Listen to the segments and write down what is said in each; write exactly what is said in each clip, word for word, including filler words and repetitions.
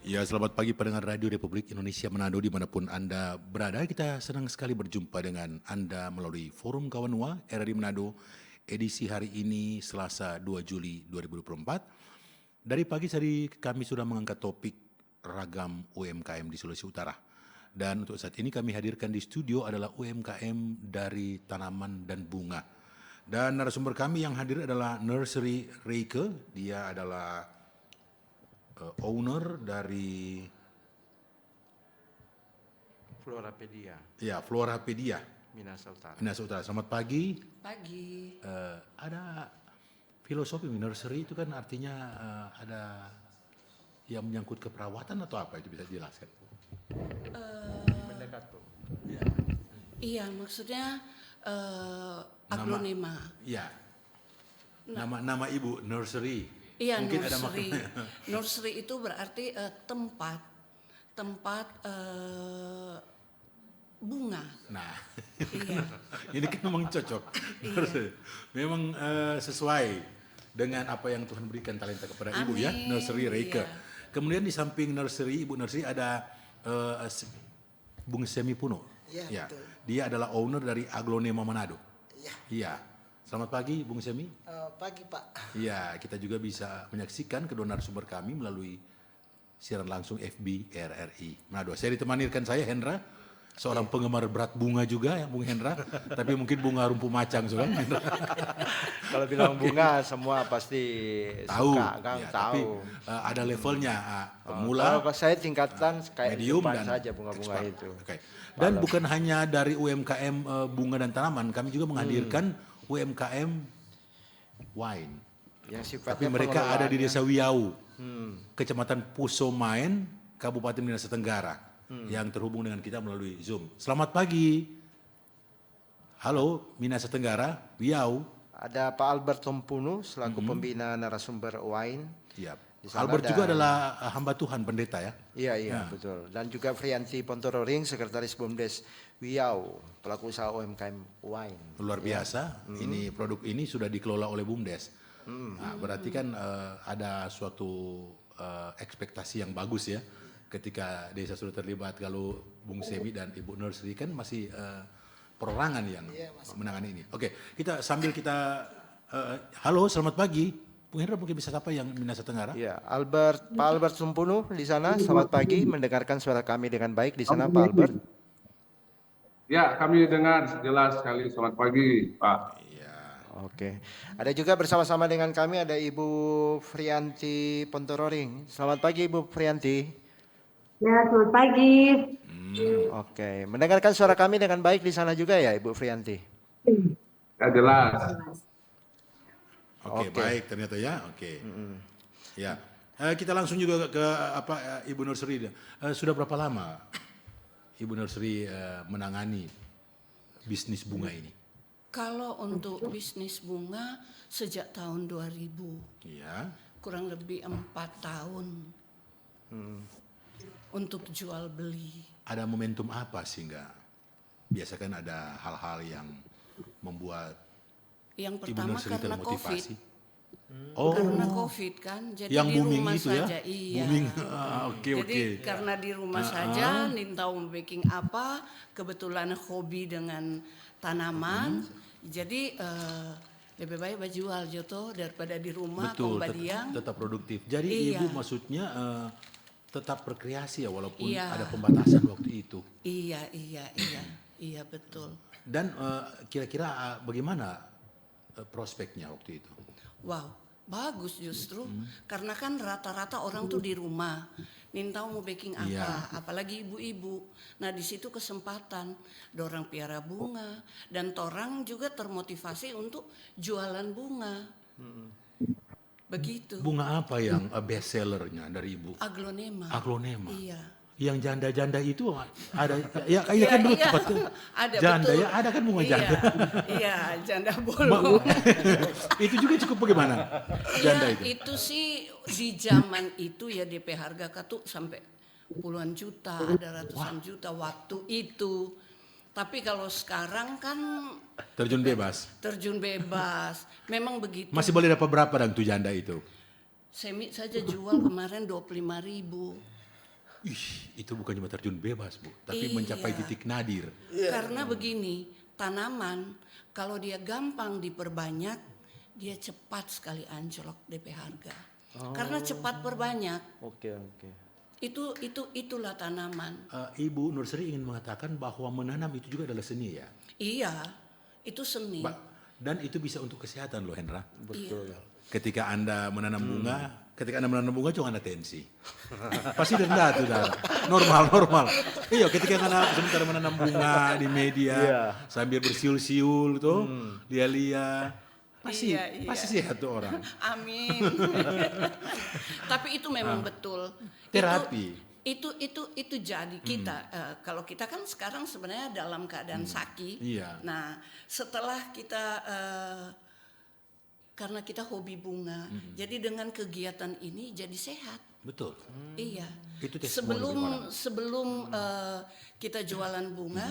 Ya, selamat pagi pendengar Radio Republik Indonesia Manado dimanapun Anda berada. Kita senang sekali berjumpa dengan Anda melalui Forum Kawanua R R I Manado, edisi hari ini, Selasa, dua Juli dua ribu dua puluh empat. Dari pagi tadi kami sudah mengangkat topik ragam U M K M di Sulawesi Utara. Dan untuk saat ini kami hadirkan di studio adalah U M K M dari tanaman dan bunga. Dan narasumber kami yang hadir adalah Nursery Reike, dia adalah, eh, owner dari Florapedia. Ya, Florapedia. Minahasa Utara. Minahasa Utara. Selamat pagi. Pagi. Eh, ada filosofi nursery itu kan artinya, eh, ada yang menyangkut keperawatan atau apa itu bisa dijelaskan? Eh, Mendekat tuh. Ya. Iya, maksudnya, eh, Nama, aglonema. Ya. Nah. Nama, nama ibu nursery. Iya, mungkin ada nursery. Makna. Nursery itu berarti, eh, tempat, tempat, eh, bunga. Nah, iya. Ini kan memang cocok. Iya. Nursery. Memang, eh, sesuai dengan apa yang Tuhan berikan talenta kepada ibu ya, amin, nursery Reike. Iya. Kemudian di samping nursery, ibu nursery ada, eh, Bung Semi Puno. Iya, ya, betul. Dia adalah owner dari Aglonema Manado. Iya. Iya. Selamat pagi, Bung Semi. Eh, pagi, Pak. Iya, kita juga bisa menyaksikan kedua narasumber kami melalui siaran langsung F B R R I Manado. Saya ditemani rekan saya, Hendra, seorang, iya, penggemar berat bunga juga, ya, Bung Hendra. Tapi mungkin bunga rumpu macang, so, kan, Hendra? Kalau bilang, oke, bunga, semua pasti tahu, suka, kan, ya, tapi, tahu, eh, ada levelnya, ah, oh, pemula, kalau saya tingkatan, ah, kayak medium, depan dan saja bunga-bunga expert itu. Oke. Dan bukan hanya dari U M K M, eh, bunga dan tanaman, kami juga menghadirkan, hmm, U M K M wine. Yang sifatnya, tapi mereka ada di pengelolaannya. Desa Wiau, hmm, Kecamatan Pusomaen, Kabupaten Minahasa Tenggara, hmm, yang terhubung dengan kita melalui Zoom. Selamat pagi. Halo, Minahasa Tenggara, Wiau. Ada Pak Albert Tompunu selaku, mm-mm, pembina narasumber wine. Iya. Di sana Albert ada juga adalah, eh, hamba Tuhan, pendeta ya? Iya, iya, ya, betul. Dan juga Frianti Pontororing, sekretaris BUMDes Wiau, pelaku usaha U M K M wine. Luar biasa, ya, mm, ini produk ini sudah dikelola oleh BUMDes. Mm. Nah, berarti kan, eh, ada suatu, eh, ekspektasi yang bagus ya, ketika desa sudah terlibat. Kalau Bung Semi dan Ibu Nursery kan masih, eh, perorangan yang, iya, masih, menangani ini. Oke, kita sambil kita, eh, halo, selamat pagi. Bung Hendra mungkin bisa sapa yang Minahasa Tenggara? Iya, Albert, Pak Albert Sumpunu di sana, selamat pagi, mendengarkan suara kami dengan baik di sana, Pak Albert? Ya, kami dengar jelas sekali. Selamat pagi, Pak. Iya. Oke. Ada juga bersama-sama dengan kami ada Ibu Frianti Pontororing. Selamat pagi, Ibu Frianti. Ya, selamat pagi. Hmm. Oke, mendengarkan suara kami dengan baik di sana juga ya, Ibu Frianti? Ya, jelas. Jelas. Oke, oke, baik ternyata ya. Oke. Mm-mm. Ya. Eh, kita langsung juga ke, apa, eh, Ibu Nursery. Eh, sudah berapa lama Ibu Nursery, eh, menangani bisnis bunga ini? Kalau untuk bisnis bunga sejak tahun dua ribu. Iya. Kurang lebih empat tahun. Hmm. Untuk jual beli. Ada momentum apa sehingga biasa kan ada hal-hal yang membuat Ibu Nursery termotivasi? Yang pertama karena covid. Oh. Karena covid kan, jadi yang di booming rumah itu ya? Saja, iya. Booming. Ah, oke, jadi oke, karena di rumah, ah, saja, ah, nintau mo beking apa, kebetulan hobi dengan tanaman, hmm, jadi, eh, lebih baik bajual jo to daripada di rumah. Betul, kong tet-, badiam. Tetap produktif. Jadi, iya, Ibu maksudnya, eh, tetap berkreasi ya, walaupun, iya, ada pembatasan waktu itu. Iya, iya, iya. Iya, betul. Dan, eh, kira-kira, eh, bagaimana, eh, prospeknya waktu itu? Wow, bagus justru. Mm-mm. Karena kan rata-rata orang tuh di rumah, nintau mo beking apa, iya, apalagi ibu-ibu. Nah, di situ kesempatan, dorang piara bunga, dan torang juga termotivasi untuk jualan bunga. Mm-mm. Begitu. Bunga apa yang, eh, best sellernya dari Ibu? Aglonema. Aglonema. Iya. Yang janda-janda itu ada, ya, iya, iya, kan dulu, iya, tempat tuh. Ada, janda, betul. Ya, ada kan bunga, iya, janda. Iya, janda bolong. Itu juga cukup bagaimana? Iya, janda itu? Itu sih di zaman itu ya, D P harga katu sampai puluhan juta, ada ratusan juta waktu itu. Tapi kalau sekarang kan terjun bebas. Terjun bebas. Memang begitu. Masih boleh dapat berapa dang tu janda itu? Semi saja jual kemarin dua puluh lima ribu. Ih, itu bukan cuma terjun bebas, Bu, tapi mencapai Iya. titik nadir. Karena begini, tanaman kalau dia gampang diperbanyak, dia cepat sekali anjlok depe harga. Karena cepat perbanyak. Oke, oke. Itu itu itulah tanaman. Eh, Ibu Nurseri ingin mengatakan bahwa menanam itu juga adalah seni, ya? Iya, itu seni. Ba- Dan itu bisa untuk kesehatan loh, Hendra. Betul. Iya. Ketika Anda menanam bunga, ketika Anda menanam bunga, jangan ada tensi. Pasti rendah tuh, Dara. Normal, normal. Iya, ketika Anda sementara menanam bunga di media, Iya. sambil bersiul-siul tuh, lia-lia, pasti Iya, iya. pasti sehat tuh orang. Amin. Tapi itu memang betul. Itu- Terapi. Itu itu itu jadi kita eh, kalau kita kan sekarang sebenarnya dalam keadaan sakit. Iya. Nah, setelah kita eh, karena kita hobi bunga, jadi dengan kegiatan ini jadi sehat. Betul. Iya. Itu testimoni sebelum orang. sebelum eh, kita jualan bunga,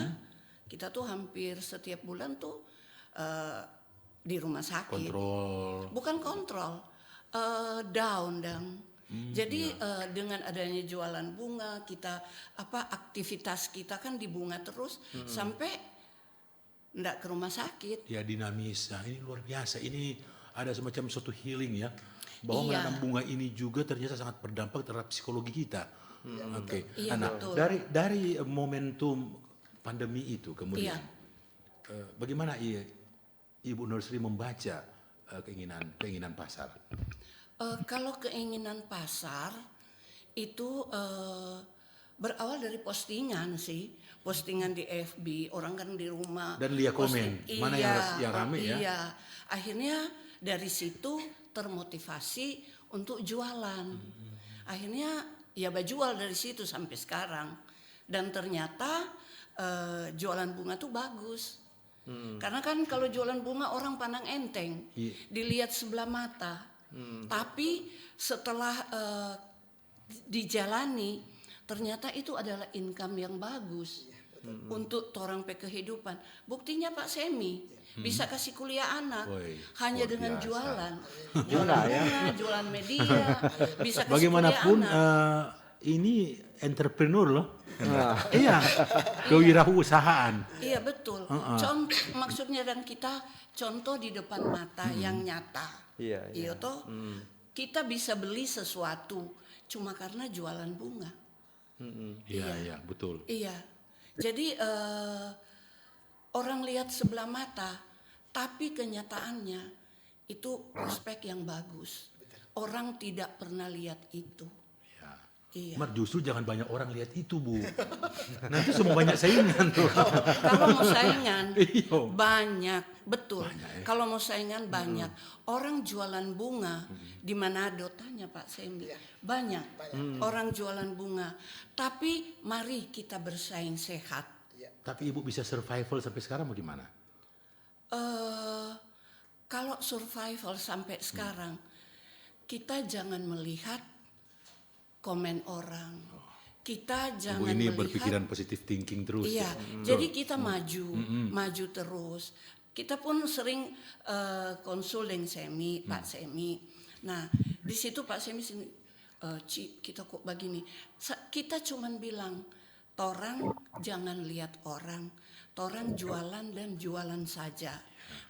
kita tuh hampir setiap bulan tuh eh, di rumah sakit. Kontrol. Bukan kontrol, eh, down dong. Jadi eh, dengan adanya jualan bunga, kita apa aktivitas kita kan di bunga terus sampai ndak ke rumah sakit. Ya, dinamis. Nah, ini luar biasa. Ini ada semacam suatu healing, ya. Bahwa Iya. menanam bunga ini juga ternyata sangat berdampak terhadap psikologi kita. Oke. Iya, Nah, betul. dari dari momentum pandemi itu kemudian, Iya. eh, bagaimana i- Ibu Nurseri membaca eh, keinginan keinginan pasar? Eh, kalau keinginan pasar itu eh, berawal dari postingan sih, postingan di F B, orang kan di rumah. Dan lia posting- komen, mana yang Iya, ras- yang rame ya? Iya, akhirnya dari situ termotivasi untuk jualan. Akhirnya ya bajual dari situ sampai sekarang. Dan ternyata eh, jualan bunga tuh bagus. Karena kan kalau jualan bunga orang pandang enteng, Iya. dilihat sebelah mata. Tapi setelah eh, dijalani, ternyata itu adalah income yang bagus untuk torang pe kehidupan. Buktinya Pak Semi bisa kasih kuliah anak Woi, hanya luar dengan biasa. Jualan, Bunga, ya? Bunga, jualan media, bisa kasih Bagaimanapun kuliah anak. eh, ini entrepreneur loh. Iya, kewirausahaan. Iya betul. Contoh maksudnya dan kita contoh di depan mata yang nyata. Iya, Iya toh? Kita bisa beli sesuatu cuma karena jualan bunga. Iya, iya, betul. Iya. Jadi eh, orang lihat sebelah mata, tapi kenyataannya itu prospek yang bagus. Orang tidak pernah lihat itu. Ya. Iya. Mar, justru jangan banyak orang lihat itu, Bu. Nanti semua banyak saingan tuh. Kalau mau saingan, Iya. banyak, betul. Banyak, ya. Kalau mau saingan, banyak. Orang jualan bunga di Manado, tanya Pak Semi. Banyak orang jualan bunga. Tapi mari kita bersaing sehat. Tapi Ibu bisa survival sampai sekarang bagaimana? Eh, kalau survival sampai sekarang, kita jangan melihat komen orang. Kita Ibu jangan ini melihat berpikiran positive thinking terus. Iya, Ya. jadi kita maju, maju terus. Kita pun sering eh, konsul dengan Semi, Pak Semi. Nah, di situ Pak Semi sini, eh, Ci, kita kok begini. Sa- kita cuman bilang, torang jangan lihat orang, torang jualan dan jualan saja.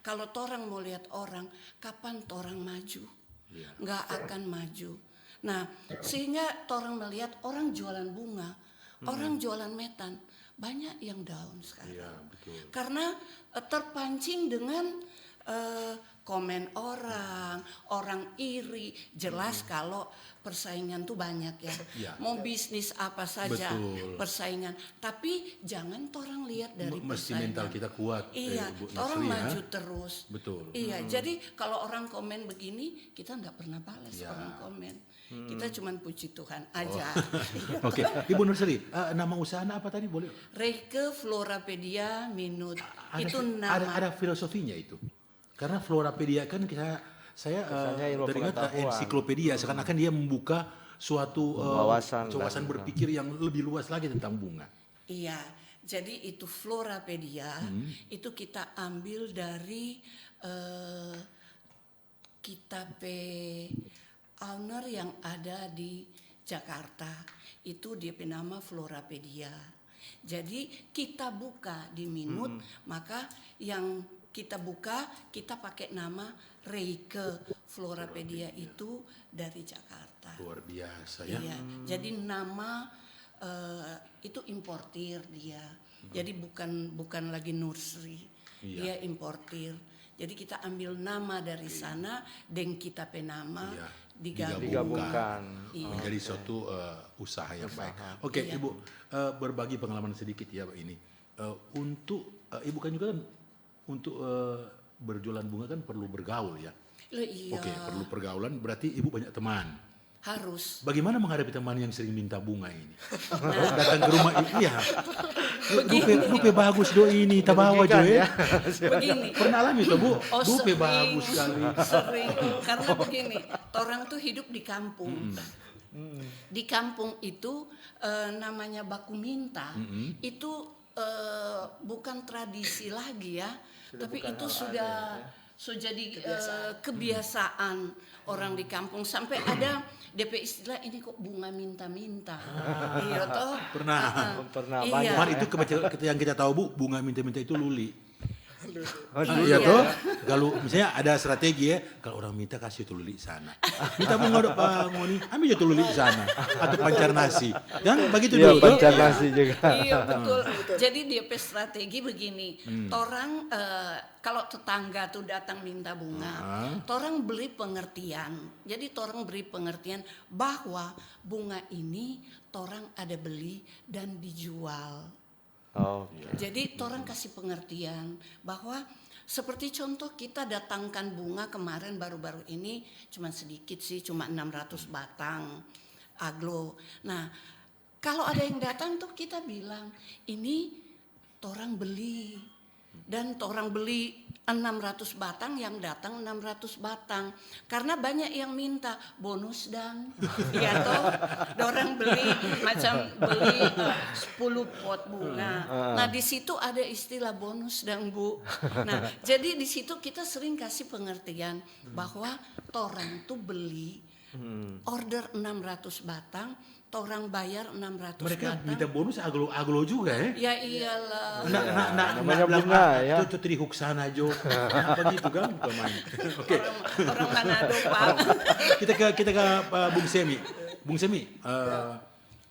Kalau torang mau lihat orang, kapan torang maju? Nggak akan maju. Nah, sehingga torang melihat orang jualan bunga, orang jualan metan, banyak yang down sekarang. Iya, betul. Karena eh, terpancing dengan eh, komen orang, orang iri, jelas kalau persaingan tuh banyak ya. Iya. Mau bisnis apa saja Betul. persaingan, tapi jangan torang lihat dari Mesti persaingan. Mental kita kuat, Iya, eh, Bu torang Nasri, ya. Maju terus. Betul. Iya, jadi kalau orang komen begini, kita nggak pernah balas Ya. orang komen. Kita cuman puji Tuhan aja. Oke, Ibu Nurseri, eh, nama usahanya apa tadi, boleh? Reike Florapedia Minut. Ada Itu fi- nama. ada, ada filosofinya itu. Karena Florapedia kan kita saya eh, Kesannya ilmu teringat eh, pengetahuan. Ensiklopedia, seakan-akan dia membuka suatu eh, Wawasan wawasan dan- berpikir yang lebih luas lagi tentang bunga. Iya, jadi itu Florapedia, Hmm. itu kita ambil dari eh, kita pe owner yang ada di Jakarta, itu dia pe nama Florapedia. Jadi kita buka di Minut, maka yang kita buka, kita pake nama Reike Florapedia itu dari Jakarta. Luar biasa ya. Iya, jadi nama, eh, itu importir dia. Jadi bukan, bukan lagi nursery, Iya. Dia importir. Jadi kita ambil nama dari sana deng kita pe nama Iya, digabung. Digabungkan. Iya. Menjadi suatu eh, usaha yang baik. Oke, Iya. Ibu, eh, berbagi pengalaman sedikit ya ini. Eh, untuk eh, Ibu kan juga kan untuk eh, berjualan bunga kan perlu bergaul ya. Loh, iya. Oke, perlu pergaulan berarti Ibu banyak teman. Harus. Bagaimana menghadapi teman yang sering minta bunga ini? Datang ke rumah, i- iya. Dupe, dupe bagus do ini, tabawa jo Merugikan, ya. Ya. Begini. Pernah alami tuh Bu? Oh, Dupe sering, bagus sekali. Sering. Karena begini, torang tuh hidup di kampung. Di kampung itu eh, namanya baku minta, itu eh, bukan tradisi lagi ya, tapi itu sudah so jadi eh, kebiasaan orang di kampung sampai ada D P istilah ini kok bunga minta-minta. Iya toh? Pernah. Heeh. Pernah Iya. banyak. Cuman itu kebetulan kita- yang kita tahu Bu, bunga minta-minta itu luli. Aduh, Iya toh? Kalau misalnya ada strategi ya, kalau orang minta kasih tu luli sana. Minta bunga dong pa ngoni, ambil jo tu luli sana. Atau pancar nasi. Kan begitu Iya, dulu toh? pancar nasi juga. Iya betul. Jadi dia pe strategi begini, torang eh, kalau tetangga tuh datang minta bunga, torang beri pengertian. Jadi torang beri pengertian bahwa bunga ini torang ada beli dan dijual. Oke. Jadi torang kasih pengertian bahwa seperti contoh kita datangkan bunga kemarin baru-baru ini cuma sedikit sih, cuma enam ratus batang aglo. Nah, kalau ada yang datang tuh kita bilang, ini torang beli. Dan torang beli enam ratus batang, yang datang enam ratus batang. Karena banyak yang minta bonus dang. Iya toh, dorang beli macam beli eh, sepuluh pot bunga. Nah, di situ ada istilah bonus dang, Bu. Nah, jadi di situ kita sering kasih pengertian bahwa torang tuh beli order enam ratus batang, torang bayar enam ratus Mereka batang. Minta bonus aglo-aglo juga ya. Ya iyalah. Nah, nah, nah, Namanya nah, bunga, nah, ya. Tuh, tuh trihuk sana jo. Nah, begitu kan pemain. Oke. Orang, orang Manado, Pak. Kita ke kita ke uh, Bung Semi. Bung Semi, uh,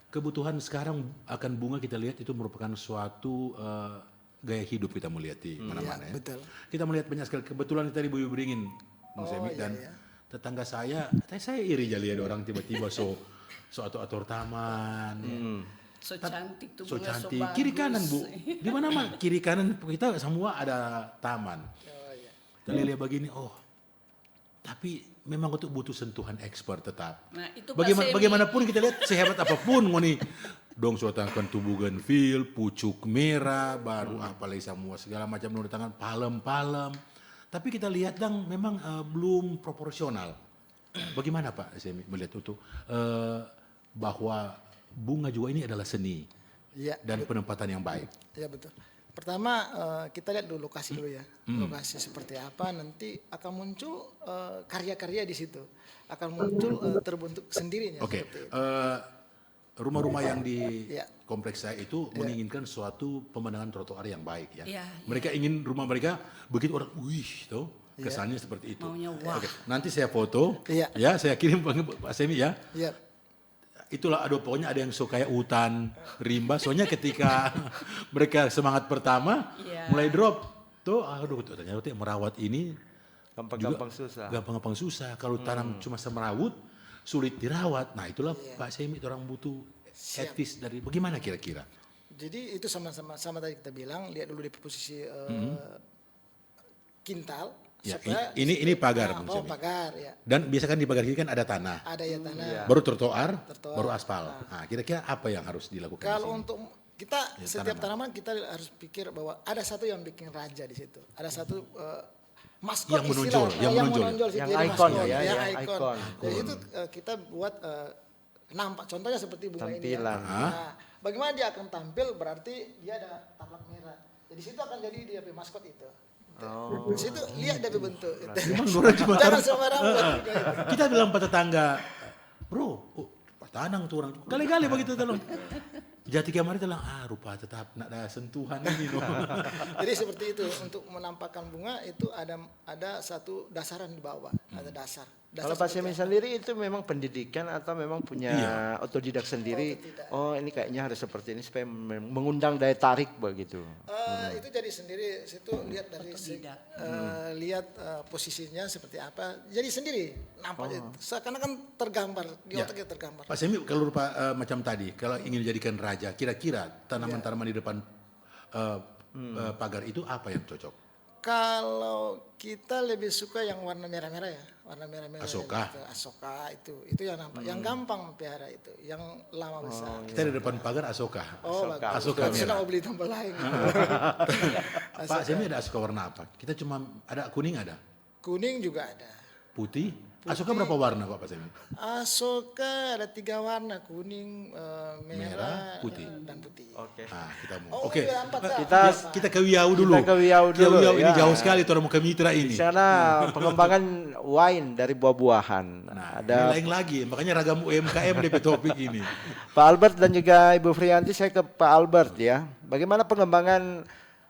kebutuhan sekarang akan bunga kita lihat itu merupakan suatu uh, gaya hidup kita melihat di mana-mana Iya, ya. Betul. Kita melihat banyak sekali kebetulan tadi Bu Ibu beringin Bung Oh, Semi iya, dan iya. Tetangga saya, saya, saya iri ja lia orang tiba-tiba so so ator-ator taman. Ya. So cantik tuh So bunga, so cantik. bagus. Kiri kanan Bu, di mana mah kiri kanan kita semua ada taman. Oh, iya. Kita lia begini, oh, tapi memang itu butuh sentuhan expert tetap. Nah, itu Bagaimana, Pak Semi. Bagaimanapun kita lihat sehebat apapun ngoni dong so datangkan tu bougainville, pucuk merah, baru apa lagi semua segala macam dong datangkan palem-palem. Tapi kita lihat dang memang eh, belum proporsional. Bagaimana Pak Semi melihat itu eh, bahwa bunga juga ini adalah seni Iya, dan penempatan yang baik? Ya betul. Pertama eh, kita lihat dulu lokasi dulu ya. Lokasi seperti apa nanti akan muncul eh, karya-karya di situ. Akan muncul eh, terbentuk sendirinya Oke, seperti itu. eh, rumah-rumah yang di Ya. kompleks saya itu menginginkan suatu pemandangan trotoar yang baik ya. Ya, Mereka ingin rumah mereka begitu orang, wih, tuh kesannya seperti itu. Maunya wah. Oke, nanti saya foto, Iya. Ya, saya kirim Pak Semi ya. Ya. Itulah, aduh, pokoknya ada yang so kayak hutan rimba. Soalnya ketika mereka semangat pertama, Iya. Mulai drop, tuh, aduh, tuh, ternyata merawat ini Gampang-gampang susah. Gampang-gampang susah. Kalau tanam cuma semrawut, sulit dirawat. Nah, itulah Pak Semi orang butuh advice dari bagaimana kira-kira? Jadi itu sama-sama sama tadi kita bilang, lihat dulu di posisi eh, kintal. Ya, supaya i- ini- ini pagar, Nah, Bung oh, Semi. Pagar ya. Dan biasa kan di pagar kiri kan ada tanah. Ada ya tanah. Iya. Baru trotoar, Trotoar. Baru aspal. Nah, kira-kira apa yang harus dilakukan di Kalau sini? Untuk kita Ya, setiap tanaman. Tanaman kita harus pikir bahwa ada satu yang bikin raja di situ. Ada satu eh, maskot Yang menonjol, istilahnya, yang yang menonjol. menonjol situ Yang jadi ikon, maskot, ya, ya, yang ikon. ikon. Jadi itu eh, kita buat eh, nampak contohnya seperti bunga ini. Tampilan. Ya. Nah, bagaimana dia akan tampil? Berarti dia ada taplak merah. Jadi situ akan jadi dia punya maskot itu. Oh. Di situ lihat dia punya bentuk. Memang orang cuma Jangan taruh- sembarang buat Heeh. juga itu. Kita bilang pada tetangga, bro, oh, Tanang tu orang. Gale-gale bagitu tolong. Jati kamari tolong, ah, rupa tetap nak ada sentuhan ini, no. Jadi seperti itu, untuk menampakkan bunga itu ada ada satu dasaran di bawah, ada dasar. Dasar Kalau Pak seperti Semi apa? Sendiri itu memang pendidikan atau memang punya Iya. Otodidak sendiri? Otodidak. Oh, ini kayaknya harus seperti ini supaya mem- mengundang daya tarik begitu. Eh, itu jadi sendiri, situ lihat dari se- Otodidak. eh, lihat eh, posisinya seperti apa, jadi sendiri nampak. Seakan-akan tergambar di Ya. otaknya tergambar. Pak Semi, kalau rupa eh, macam tadi, kalau ingin dijadikan raja, kira-kira tanaman-tanaman di depan eh, eh, pagar itu apa yang cocok? Kalau kita lebih suka yang warna merah-merah ya, warna merah-merah. Asoka. Gitu. Asoka itu, itu yang nampak, yang gampang pelihara itu, yang lama besar. Kita di depan pagar asoka. Oh, bagus. Asoka Sudah merah. Mau beli tambah lain. Pak Semi, ada asoka warna apa? Kita cuma ada kuning, ada Kuning juga ada. Putih. Asoka berapa warna, Pak, Pak Semi? Asoka ada tiga warna, kuning, eh, merah, Merah, putih. eh, dan putih. Oke. Ah, kita mau. Oh, Oke. udah empat, Pak, Pak. Kita kita, kita ke Wiyau dulu. Kita ke Wiyau dulu, Wiyau ini ya. Jauh sekali, orang mau ke Mitra Di ini. Sana pengembangan wine dari buah-buahan. Nah, Ada ini lain lagi, makanya ragam U M K M D P topik ini. Pak Albert dan juga Ibu Frianti, saya ke Pak Albert ya. Bagaimana pengembangan,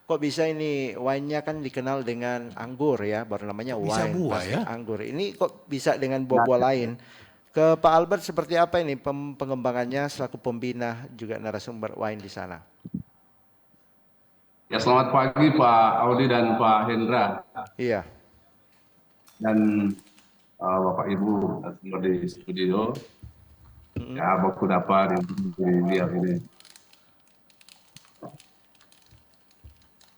kok bisa ini wine-nya kan dikenal dengan anggur ya, baru namanya Bisa wine, buah pasti ya? Anggur. Ini kok bisa dengan buah-buah lain? Ke Pak Albert, seperti apa ini pem- pengembangannya selaku pembina juga narasumber wine di sana? Ya, selamat pagi Pak Audi dan Pak Hendra Iya. dan uh, Bapak Ibu semua di studio. Ya, baku dapa di, di live ini.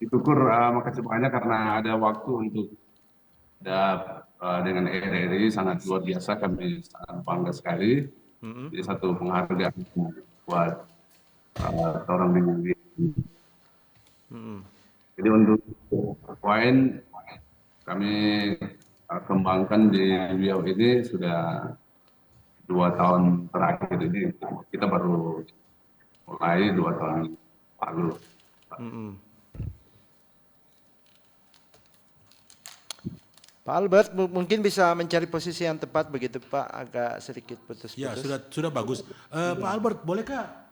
Syukur, uh, makasih banyak karena ada waktu untuk ada uh, dengan R R I, sangat luar biasa, kami sangat bangga sekali. Jadi satu penghargaan buat uh, orang di Mm-mm. Jadi untuk wine kami uh, kembangkan di Wiyau ini sudah dua tahun terakhir ini, kita baru mulai dua tahun lalu. Mm-mm. Pak Albert, mu- mungkin bisa mencari posisi yang tepat begitu, Pak, agak sedikit putus-putus. Ya, sudah sudah bagus. Eh, Pak Albert, bolehkah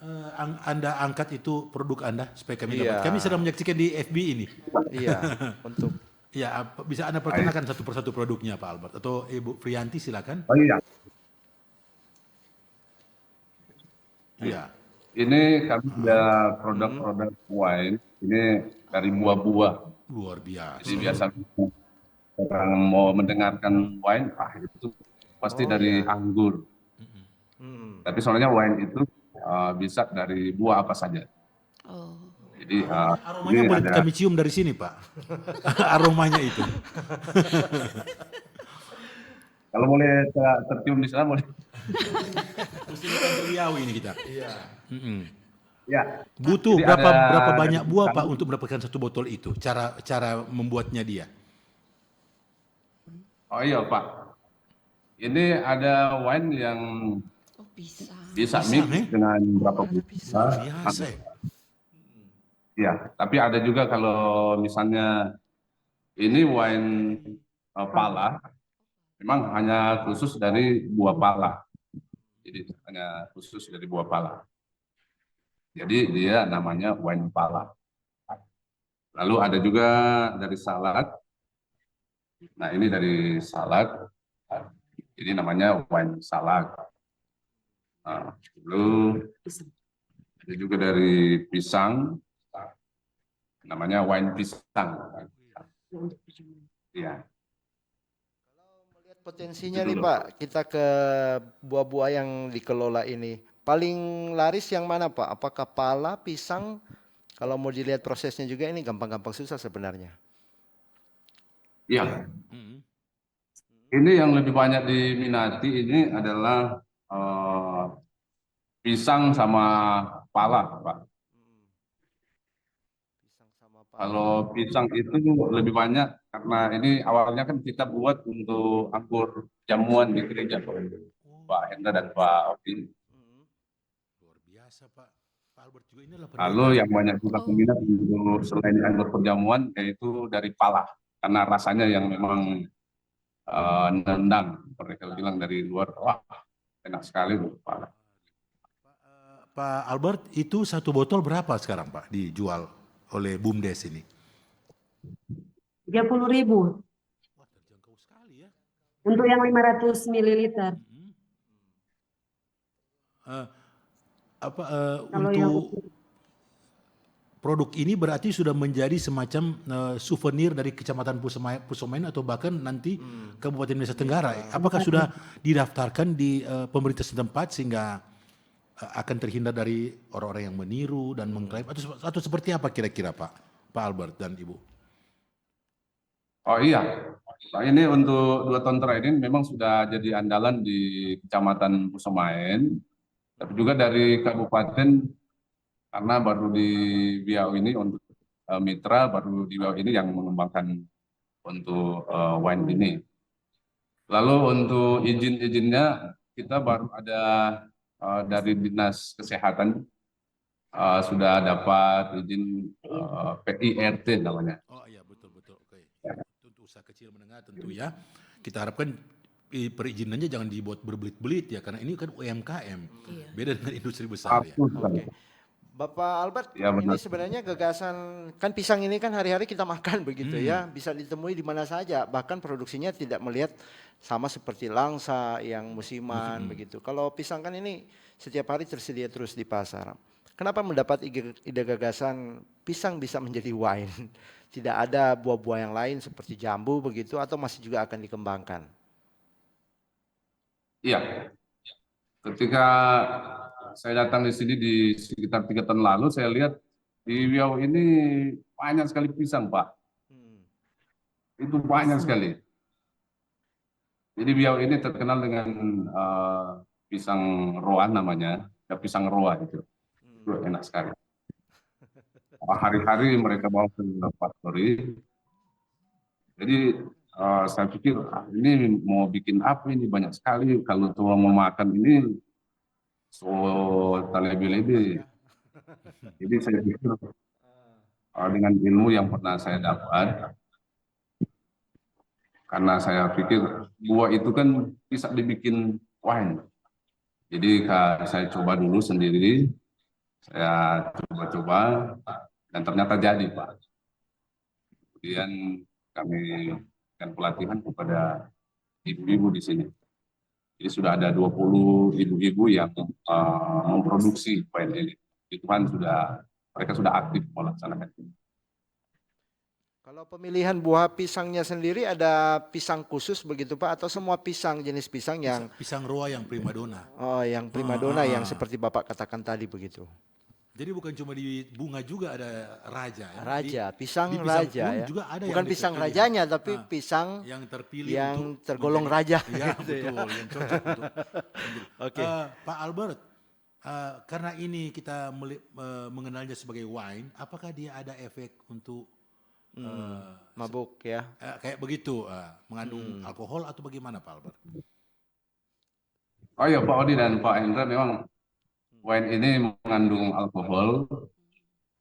eh, ang- Anda angkat itu produk Anda supaya kami Iya. dapat? Kami sedang menyaksikan di F B ini. Iya, untuk Ya, apa- bisa Anda perkenalkan satu persatu produknya, Pak Albert, atau Ibu Frianti, silakan. Oh iya, Iya. ini kami ada produk-produk wine ini dari buah-buah. Luar biasa. Jadi biasa orang mau mendengarkan wine, ah itu pasti Oh, dari iya. Anggur. Mm-mm. Tapi sebenarnya wine itu uh, bisa dari buah apa saja. Oh. Jadi uh, Aromanya ini boleh ada kami cium dari sini, Pak. Aromanya itu. Kalau boleh ter- tercium di sana boleh. Mesti datang ke Riau ini kita. Iya. Mm-mm. Ya. Butuh Jadi berapa ada berapa banyak buah, Pak, kami- untuk mendapatkan satu botol itu? Cara cara membuatnya dia. Oh iya Pak. Ini ada wine yang Oh, bisa. bisa Bisa, mix nih. Dengan berapa Luar buah. biasa. Biasa. Ya. Ya, tapi ada juga kalau misalnya ini wine uh, pala, memang hanya khusus dari buah pala. Jadi hanya khusus dari buah pala. Jadi dia namanya wine pala. Lalu ada juga dari salak. Nah, ini dari salak. Ini namanya wine salak. Nah, lalu ada juga dari pisang. Namanya wine pisang. Iya. Kalau melihat potensinya nih, Pak, kita ke buah-buah yang dikelola ini. Paling laris yang mana, Pak? Apakah pala, pisang? Kalau mau dilihat prosesnya juga, ini gampang-gampang susah sebenarnya. Iya. Ini yang lebih banyak diminati ini adalah eh, pisang sama pala, Pak. Pisang sama pala. Kalau pisang itu lebih banyak karena ini awalnya kan kita buat untuk anggur jamuan di gereja, Pak Hendra dan Pak Oki. Mm. Luar biasa, Pak. Pak Albert juga ini adalah Lalu yang banyak juga Oh. peminat untuk selain anggur perjamuan yaitu dari pala karena rasanya yang memang eh, nendang, mereka bilang dari luar, wah, enak sekali untuk kepala. Pak Albert, itu satu botol berapa sekarang, Pak, dijual oleh BUMDes ini? Tiga puluh ribu. Wah, terjangkau sekali ya. Untuk yang lima ratus mililiter. Uh, apa uh, untuk yang... produk ini berarti sudah menjadi semacam uh, souvenir dari Kecamatan Pusomaen atau bahkan nanti hmm. Kabupaten Nusa Tenggara. Ya. Apakah sudah didaftarkan di uh, pemerintah setempat sehingga uh, akan terhindar dari orang-orang yang meniru dan mengklaim atau atau seperti apa kira-kira Pak Pak Albert dan Ibu? Oh iya, nah, ini untuk dua tahun terakhir ini memang sudah jadi andalan di Kecamatan Pusomaen, tapi juga dari kabupaten karena baru di Biau ini untuk uh, mitra baru di Biau ini yang mengembangkan untuk uh, wine ini. Lalu untuk izin-izinnya kita baru ada uh, dari dinas kesehatan uh, sudah dapat izin uh, P I R T namanya. Oh iya betul betul. Oke. Ya. Untuk usaha kecil menengah tentu ya. Kita harapkan perizinannya jangan dibuat berbelit-belit ya karena ini kan U M K M. Iya. Beda dengan industri besar. Oke. Bapak Albert, ya, ini sebenarnya gagasan kan pisang ini kan hari-hari kita makan begitu hmm. ya, bisa ditemui di mana saja, bahkan produksinya tidak melihat sama seperti langsa yang musiman hmm. begitu. Kalau pisang kan ini setiap hari tersedia terus di pasar. Kenapa mendapat ide gagasan pisang bisa menjadi wine? Tidak ada buah-buah yang lain seperti jambu begitu atau masih juga akan dikembangkan? Iya, ketika saya datang di sini di sekitar tiga tahun lalu, saya lihat di Biau ini banyak sekali pisang, Pak. Hmm. Itu banyak sekali. Jadi Biau ini terkenal dengan uh, pisang roa namanya, ya pisang roa itu. Hmm. Itu enak sekali. Hari-hari mereka bawa ke factory. Jadi uh, saya pikir ah, ini mau bikin apa ini banyak sekali. Kalau tuang mau makan ini so terlebih-lebih. Jadi saya pikir uh, dengan ilmu yang pernah saya dapat, karena saya pikir buah itu kan bisa dibikin wine. Jadi saya coba dulu sendiri, saya coba-coba dan ternyata jadi, Pak. Kemudian kami berikan pelatihan kepada ibu-ibu di sini. Jadi sudah ada dua puluh ibu-ibu yang uh, memproduksi wine ini. Itu kan sudah mereka sudah aktif melaksanakan ini. Kalau pemilihan buah pisangnya sendiri ada pisang khusus begitu Pak atau semua pisang jenis pisang yang pisang roa yang primadona. Oh, yang primadona uh, yang seperti Bapak katakan tadi begitu. Jadi bukan cuma di bunga juga ada raja ya. Raja, di, pisang, di pisang raja ya. Juga ada bukan pisang rajanya tapi ah, pisang yang terpilih yang untuk tergolong menjadi, raja. Ya, gitu betul, ya. Yang cocok untuk. Oke. Okay. Uh, Pak Albert, uh, karena ini kita meli, uh, mengenalnya sebagai wine, apakah dia ada efek untuk hmm, uh, mabuk ya? Uh, kayak begitu, uh, mengandung hmm. alkohol atau bagaimana Pak Albert? Oh ya Pak Odi dan Pak Hendra memang wine ini mengandung alkohol,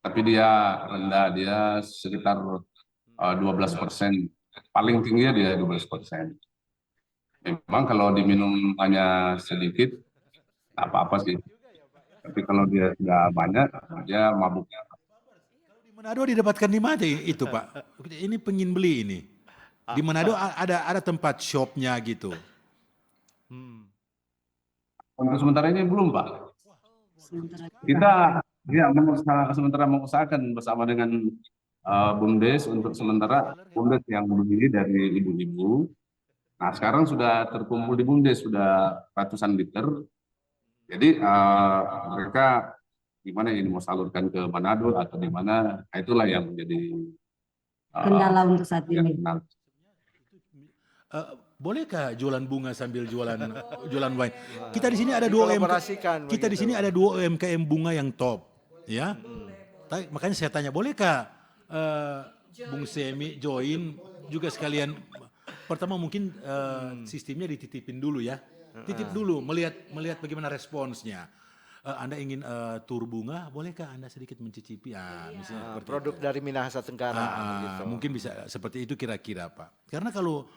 tapi dia rendah, dia sekitar uh, dua belas persen, paling tinggi dia dua belas persen. Memang kalau diminum hanya sedikit, apa-apa sih. Tapi kalau dia sudah banyak, dia mabuknya. Kalau di Manado didapatkan di mana itu Pak? Ini pengin beli ini. Di Manado ada ada tempat shopnya gitu. Hmm. Untuk sementara ini belum, Pak. Kita ya sementara mengusahakan bersama dengan uh, BUMDes untuk sementara BUMDes yang beli dari ibu-ibu. Nah sekarang sudah terkumpul di BUMDes sudah ratusan liter. Jadi uh, mereka gimana ini mau salurkan ke Manado atau di mana? Nah, itulah yang menjadi kendala uh, untuk saat ini. Uh, bolehkah jualan bunga sambil jualan jualan wine? Kita di sini ada dua U M K M. Kita di sini ada dua U M K M bunga yang top, ya. Hmm. Makanya saya tanya, bolehkah uh, Bung Semi join juga sekalian? Pertama mungkin uh, hmm. sistemnya dititipin dulu ya, titip uh. dulu melihat melihat bagaimana responsnya. Uh, anda ingin uh, tur bunga, bolehkah Anda sedikit mencicipi? Ah, misalnya uh, produk itu. Dari Minahasa Tenggara. Uh, uh, gitu. Mungkin bisa seperti itu kira-kira, Pak. Karena kalau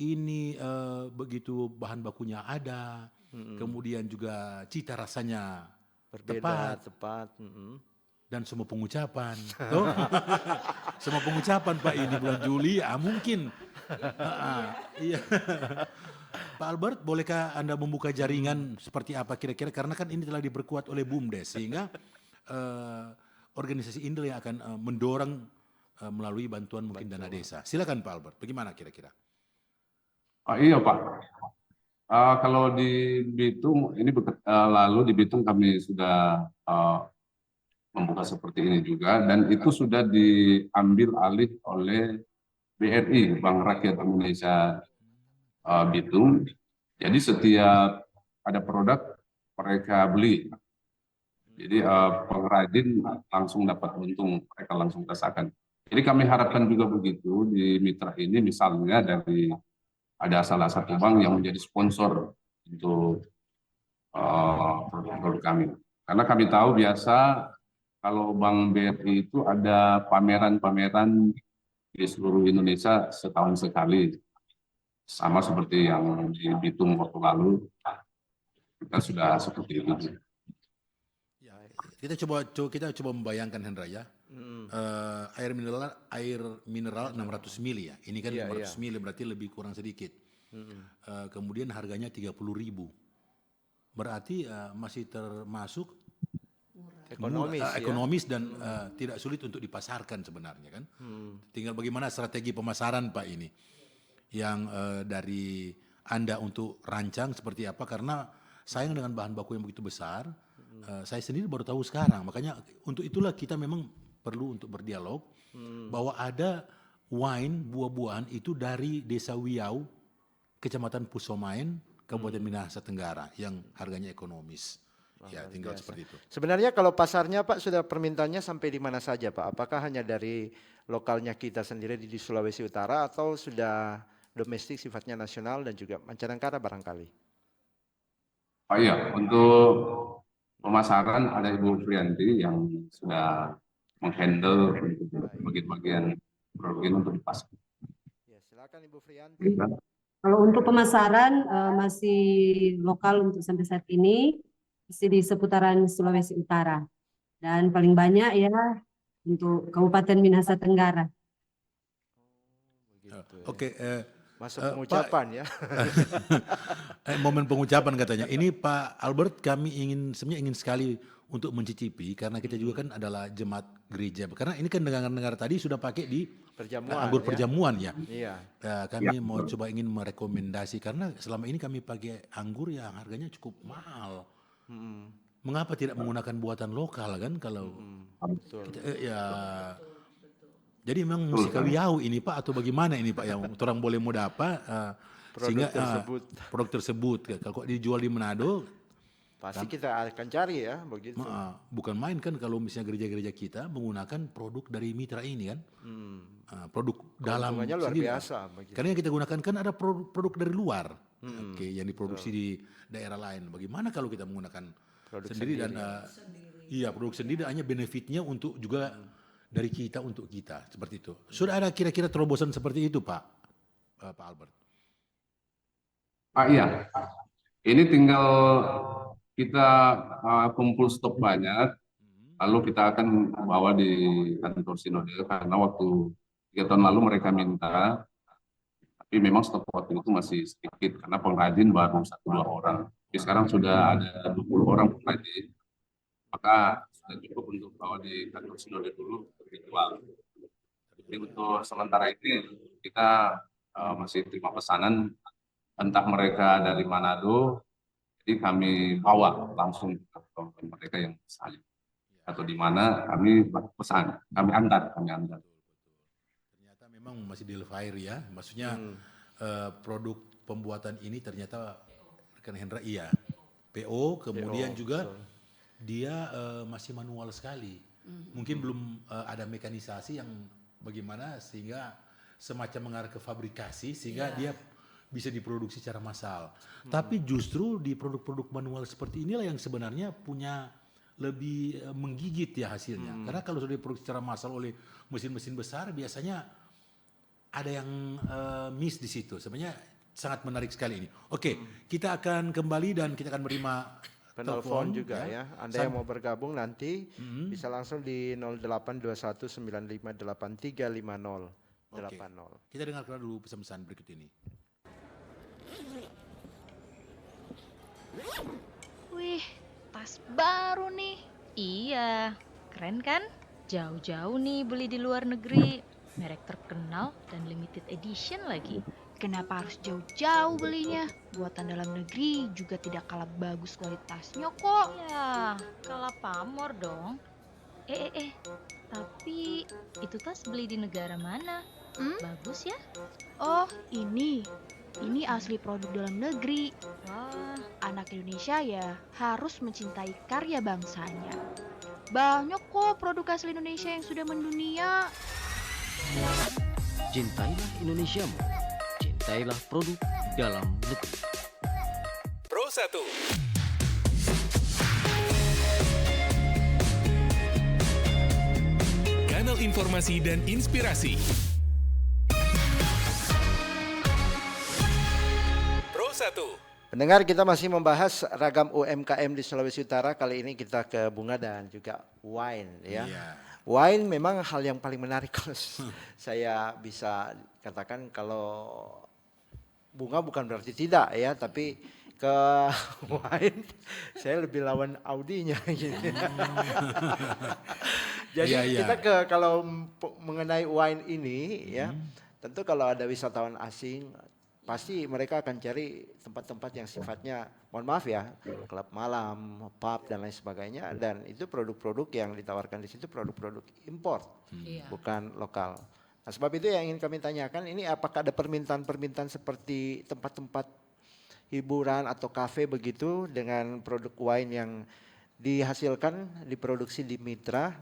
ini uh, begitu bahan bakunya ada, kemudian juga cita rasanya tepat, tepat, dan semua pengucapan, toh? Semua pengucapan, Pak, ini bulan Juli, ah, mungkin. Ah, iya. Pak Albert, bolehkah Anda membuka jaringan seperti apa kira-kira? Karena kan ini telah diperkuat oleh BUMDes, sehingga, eh, organisasi ini yang akan, eh, mendorong, eh, melalui bantuan mungkin dana desa. Silakan, Pak Albert, bagaimana kira-kira? Ah, iya, Pak. Ah, kalau di Bitung, ini beke-, ah, lalu di Bitung kami sudah, ah, membuka seperti ini juga, dan itu sudah diambil alih oleh B R I, Bank Rakyat Indonesia, ah, Bitung. Jadi setiap ada produk, mereka beli. Jadi, eh, pengrajin langsung dapat untung, mereka langsung rasakan. Jadi kami harapkan juga begitu di mitra ini, misalnya dari, ada salah satu bank yang menjadi sponsor untuk, eh, produk-produk kami. Karena kami tahu biasa kalau Bank B R I itu ada pameran-pameran di seluruh Indonesia setahun sekali. Sama seperti yang di Bitung waktu lalu, kita sudah seperti itu. Ya, kita coba, co-, kita coba membayangkan, Hendra, ya. Eh, air mineral, air mineral enam ratus mili, ya. Ini kan lima ratus mili, berarti lebih kurang sedikit. Eh, kemudian harganya tiga puluh ribu. Berarti, eh, masih termasuk murah, eh, ekonomis dan, eh, tidak sulit untuk dipasarkan sebenarnya, kan. Tinggal bagaimana strategi pemasaran, Pak, ini yang, eh, dari Anda untuk rancang seperti apa, karena sayang dengan bahan baku yang begitu besar, eh, saya sendiri baru tahu sekarang. Makanya untuk itulah kita memang perlu untuk berdialog bahwa ada wine, buah-buahan itu dari Desa Wiau, Kecamatan Pusomaen, Kabupaten Minahasa Tenggara, yang harganya ekonomis. Ya, tinggal seperti itu. Sebenarnya kalau pasarnya, Pak, sudah permintaannya sampai di mana saja, Pak? Apakah hanya dari lokalnya kita sendiri di, di Sulawesi Utara atau sudah domestik sifatnya nasional dan juga mancanegara barangkali? Oh iya, untuk pemasaran ada Ibu Frianti yang sudah menghandle untuk bagian-bagian produk ini untuk dipasar. Ya, silakan Ibu Frianti. Kalau untuk pemasaran, eh, masih lokal untuk sampai saat ini, masih di seputaran Sulawesi Utara. Dan paling banyak ya untuk Kabupaten Minahasa Tenggara. Oke, eh, Masuk pengucapan ya. Eh, momen pengucapan katanya. Ini Pak Albert, kami ingin, sebenarnya ingin sekali untuk mencicipi, karena kita juga kan adalah jemaat gereja. Karena ini kan dengar-dengar tadi sudah pakai di, eh, anggur perjamuan ya. Iya. Ya, kami mau coba ingin merekomendasi, karena selama ini kami pakai anggur yang harganya cukup mahal. Mengapa tidak menggunakan buatan lokal, kan, kalau kita, eh, ya. Jadi memang musti kawiau ini, Pak, atau bagaimana ini, Pak, yang orang boleh mau dapat, eh, sehingga, eh, produk tersebut, kalau kok dijual di Manado, pasti kita akan cari ya, begitu. Bukan main kan kalau misalnya gereja-gereja kita menggunakan produk dari mitra ini kan. Eh, produk dalam sendiri. Karena yang kita gunakan kan ada produk, produk dari luar. Oke, yang diproduksi di daerah lain. Bagaimana kalau kita menggunakan sendiri dan, eh, iya, produk sendiri, hanya benefitnya untuk juga dari kita untuk kita, seperti itu. Sudah ada kira-kira terobosan seperti itu, Pak, eh, Pak Albert? Ah, iya. Ini tinggal kita, eh, kumpul stok banyak, lalu kita akan bawa di kantor sinode, karena waktu tiga tahun lalu mereka minta, tapi memang stok waktu itu masih sedikit karena pengrajin baru satu dua orang. Tapi sekarang sudah ada dua puluh orang pengrajin, maka sudah cukup untuk bawa di kantor sinode dulu untuk dijual. Jadi untuk sementara ini kita, eh, masih terima pesanan, entah mereka dari Manado, jadi kami bawa langsung ke mereka yang pesan, atau di mana kami pesan, kami antar, kami antar. Ternyata memang masih di fire ya, maksudnya, eh, produk pembuatan ini ternyata rekan Hendra, iya, P O, kemudian juga dia, eh, masih manual sekali. Mungkin belum, eh, ada mekanisasi yang bagaimana sehingga semacam mengarah ke fabrikasi sehingga dia bisa diproduksi secara massal. Tapi justru di produk-produk manual seperti inilah yang sebenarnya punya lebih, eh, menggigit ya hasilnya. Karena kalau sudah diproduksi secara massal oleh mesin-mesin besar, biasanya ada yang, eh, miss di situ. Sebenarnya Sangat menarik sekali ini. Oke, kita akan kembali dan kita akan menerima penelpon juga, ya. Anda yang mau bergabung nanti bisa langsung di nol delapan dua satu sembilan lima delapan tiga lima nol delapan nol. Kita dengarkan dulu pesan-pesan berikut ini. Wih, tas baru nih. Iya, keren kan? Jauh-jauh nih beli di luar negeri. Merek terkenal dan limited edition lagi. Kenapa harus jauh-jauh belinya? Buatan dalam negeri juga tidak kalah bagus kualitasnya kok. Ya, kalah pamor dong. Eh, eh, eh, tapi itu tas beli di negara mana? Hmm? Bagus ya? Oh, ini. Ini asli produk dalam negeri. Wah. Anak Indonesia ya harus mencintai karya bangsanya. Banyak kok produk asli Indonesia yang sudah mendunia. Cintailah Indonesiamu. Cintailah produk dalam negeri. Pro satu. Kanal informasi dan inspirasi. Pro satu. Pendengar, kita masih membahas ragam U M K M di Sulawesi Utara. Kali ini kita ke bunga dan juga wine, ya. Iya. Wine memang hal yang paling menarik kalau saya bisa katakan, kalau bunga bukan berarti tidak, ya, tapi ke wine saya lebih lawan Audinya gitu. Jadi iya, iya. Kita ke, kalau mengenai wine ini, ya, hmm. Tentu kalau ada wisatawan asing, pasti mereka akan cari tempat-tempat yang sifatnya, mohon maaf ya, klub malam, pub dan lain sebagainya, dan itu produk-produk yang ditawarkan di situ produk-produk impor, hmm. Iya. Bukan lokal. Nah, sebab itu yang ingin kami tanyakan, ini apakah ada permintaan-permintaan seperti tempat-tempat hiburan atau kafe begitu dengan produk wine yang dihasilkan, diproduksi di Mitra?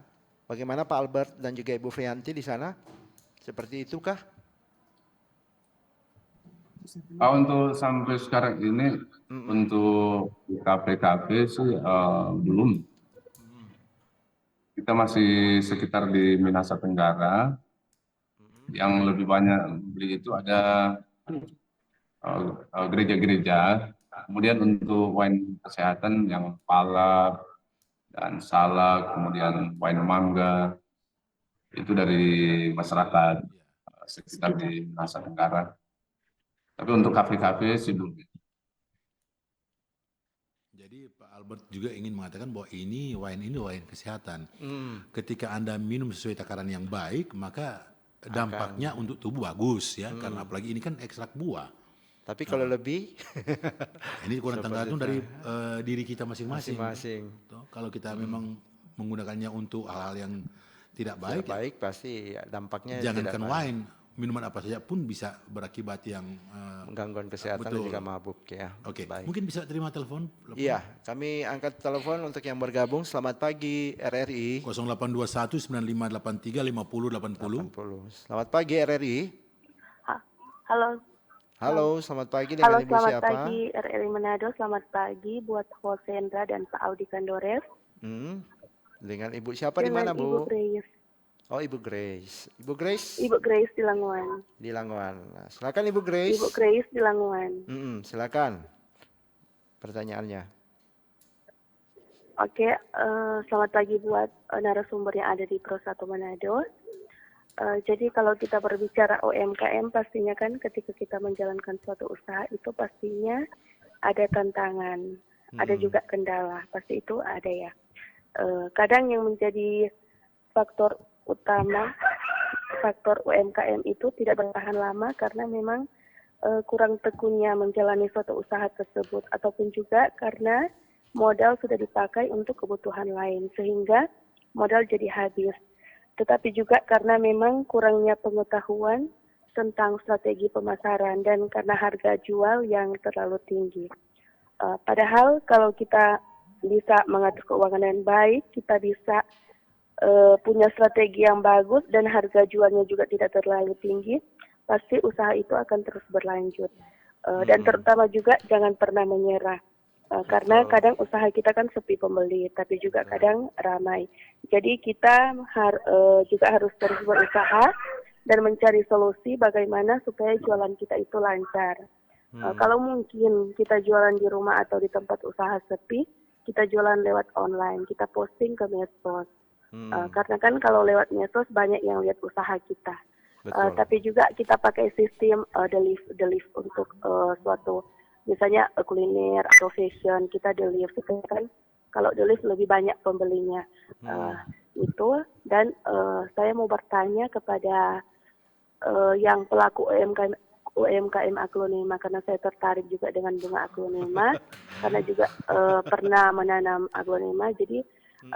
Bagaimana Pak Albert dan juga Ibu Frianti di sana? Seperti itukah? Ah, untuk sampai sekarang ini, mm -mm. Untuk kafe-kafe sih uh, belum. Kita masih sekitar di Minahasa Tenggara. Yang lebih banyak beli itu ada eh, eh, gereja-gereja. Kemudian untuk wine kesehatan yang palak dan salak, kemudian wine mangga, itu dari masyarakat eh, sekitar di Nusa Tenggara. Tapi untuk kafe-kafe sih belum. Jadi Pak Albert juga ingin mengatakan bahwa ini wine ini wine kesehatan. Hmm. Ketika Anda minum sesuai takaran yang baik, maka dampaknya Akan. Untuk tubuh bagus ya, hmm. Karena apalagi ini kan ekstrak buah. Tapi kalau nah. Lebih, ini kurang tergantung dari uh, diri kita masing-masing. Masing-masing. Kalau kita hmm. Memang menggunakannya untuk hal-hal yang tidak baik, tidak baik ya, pasti dampaknya jangankan wine, minuman apa saja pun bisa berakibat yang uh, mengganggu kesehatan betul. Dan juga mabuk ya. Oke, okay. Mungkin bisa terima telepon? Iya, kami angkat telepon untuk yang bergabung. Selamat pagi R R I. Kosong delapan dua satu sembilan lima delapan tiga lima puluh delapan puluh. Selamat pagi R R I. Halo. Halo, selamat pagi dengan Halo, Ibu selamat siapa? Pagi R R I Manado, selamat pagi buat Hosendra dan Pak Audi Kandores. Hmm. Dengan Ibu siapa di mana, Bu? Ibu Grace. Oh, Ibu Grace. Ibu Grace. Ibu Grace di Languan. Di Languan. Nah, silakan Ibu Grace. Ibu Grace di Languan. Mm -mm, silakan. Pertanyaannya. Oke, uh, selamat pagi buat uh, narasumber yang ada di Pro satu Manado. Uh, jadi kalau kita berbicara U M K M, pastinya kan ketika kita menjalankan suatu usaha itu pastinya ada tantangan, hmm. Ada juga kendala, pasti itu ada ya. Uh, kadang yang menjadi faktor utama, faktor U M K M itu tidak bertahan lama karena memang uh, kurang tekunnya menjalani suatu usaha tersebut, ataupun juga karena modal sudah dipakai untuk kebutuhan lain sehingga modal jadi habis. Tetapi juga karena memang kurangnya pengetahuan tentang strategi pemasaran dan karena harga jual yang terlalu tinggi. Uh, padahal kalau kita bisa mengatur keuangan dengan baik, kita bisa uh, punya strategi yang bagus dan harga jualnya juga tidak terlalu tinggi, pasti usaha itu akan terus berlanjut. Uh, hmm. Dan terutama juga jangan pernah menyerah. Uh, karena kadang usaha kita kan sepi pembeli, tapi juga kadang ramai. Jadi kita har, uh, juga harus terus berusaha dan mencari solusi bagaimana supaya jualan kita itu lancar. Eh, kalau mungkin kita jualan di rumah atau di tempat usaha sepi, kita jualan lewat online, kita posting ke medsos. Eh, karena kan kalau lewat medsos banyak yang lihat usaha kita. Eh, Betul. Tapi juga kita pakai sistem eh, deliv deliv untuk eh, suatu, misalnya eh, kuliner atau fashion, kita deliv gitu kan. Kalau deliv lebih banyak pembelinya. Eh, itu. Dan eh, saya mau bertanya kepada eh, yang pelaku U M K M, U M K M aglonema, karena saya tertarik juga dengan bunga aglonema, karena juga eh, pernah menanam aglonema. Jadi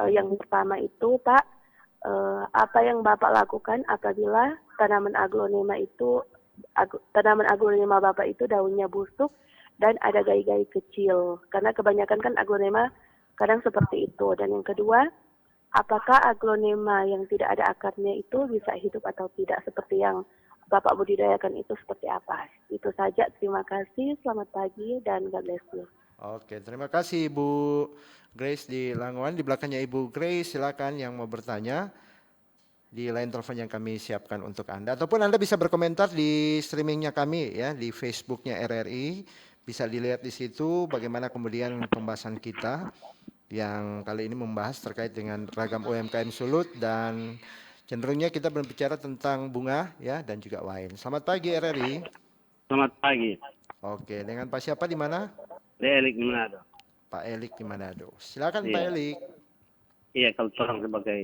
eh, yang pertama itu, Pak, eh, apa yang Bapak lakukan apabila tanaman aglonema itu, ag- tanaman aglonema Bapak itu daunnya busuk dan ada gai-gai kecil? Karena kebanyakan kan aglonema kadang seperti itu. Dan yang kedua, apakah aglonema yang tidak ada akarnya itu bisa hidup atau tidak, seperti yang Bapak budidayakan itu seperti apa? Itu saja, terima kasih, selamat pagi, dan God bless you. Oke, terima kasih Ibu Grace di Langowan. Di belakangnya Ibu Grace, silakan yang mau bertanya di line telepon yang kami siapkan untuk Anda. Ataupun Anda bisa berkomentar di streamingnya kami ya, di Facebooknya R R I. Bisa dilihat di situ bagaimana kemudian pembahasan kita yang kali ini membahas terkait dengan ragam U M K M Sulut dan cenderungnya kita berbicara tentang bunga ya dan juga wine. Selamat pagi R R I. Selamat pagi. Oke, dengan Pak siapa di mana? Saya Elik di Manado. Pak Elik di Manado. Silakan Pak Iya. Elik. Iya, kalau orang sebagai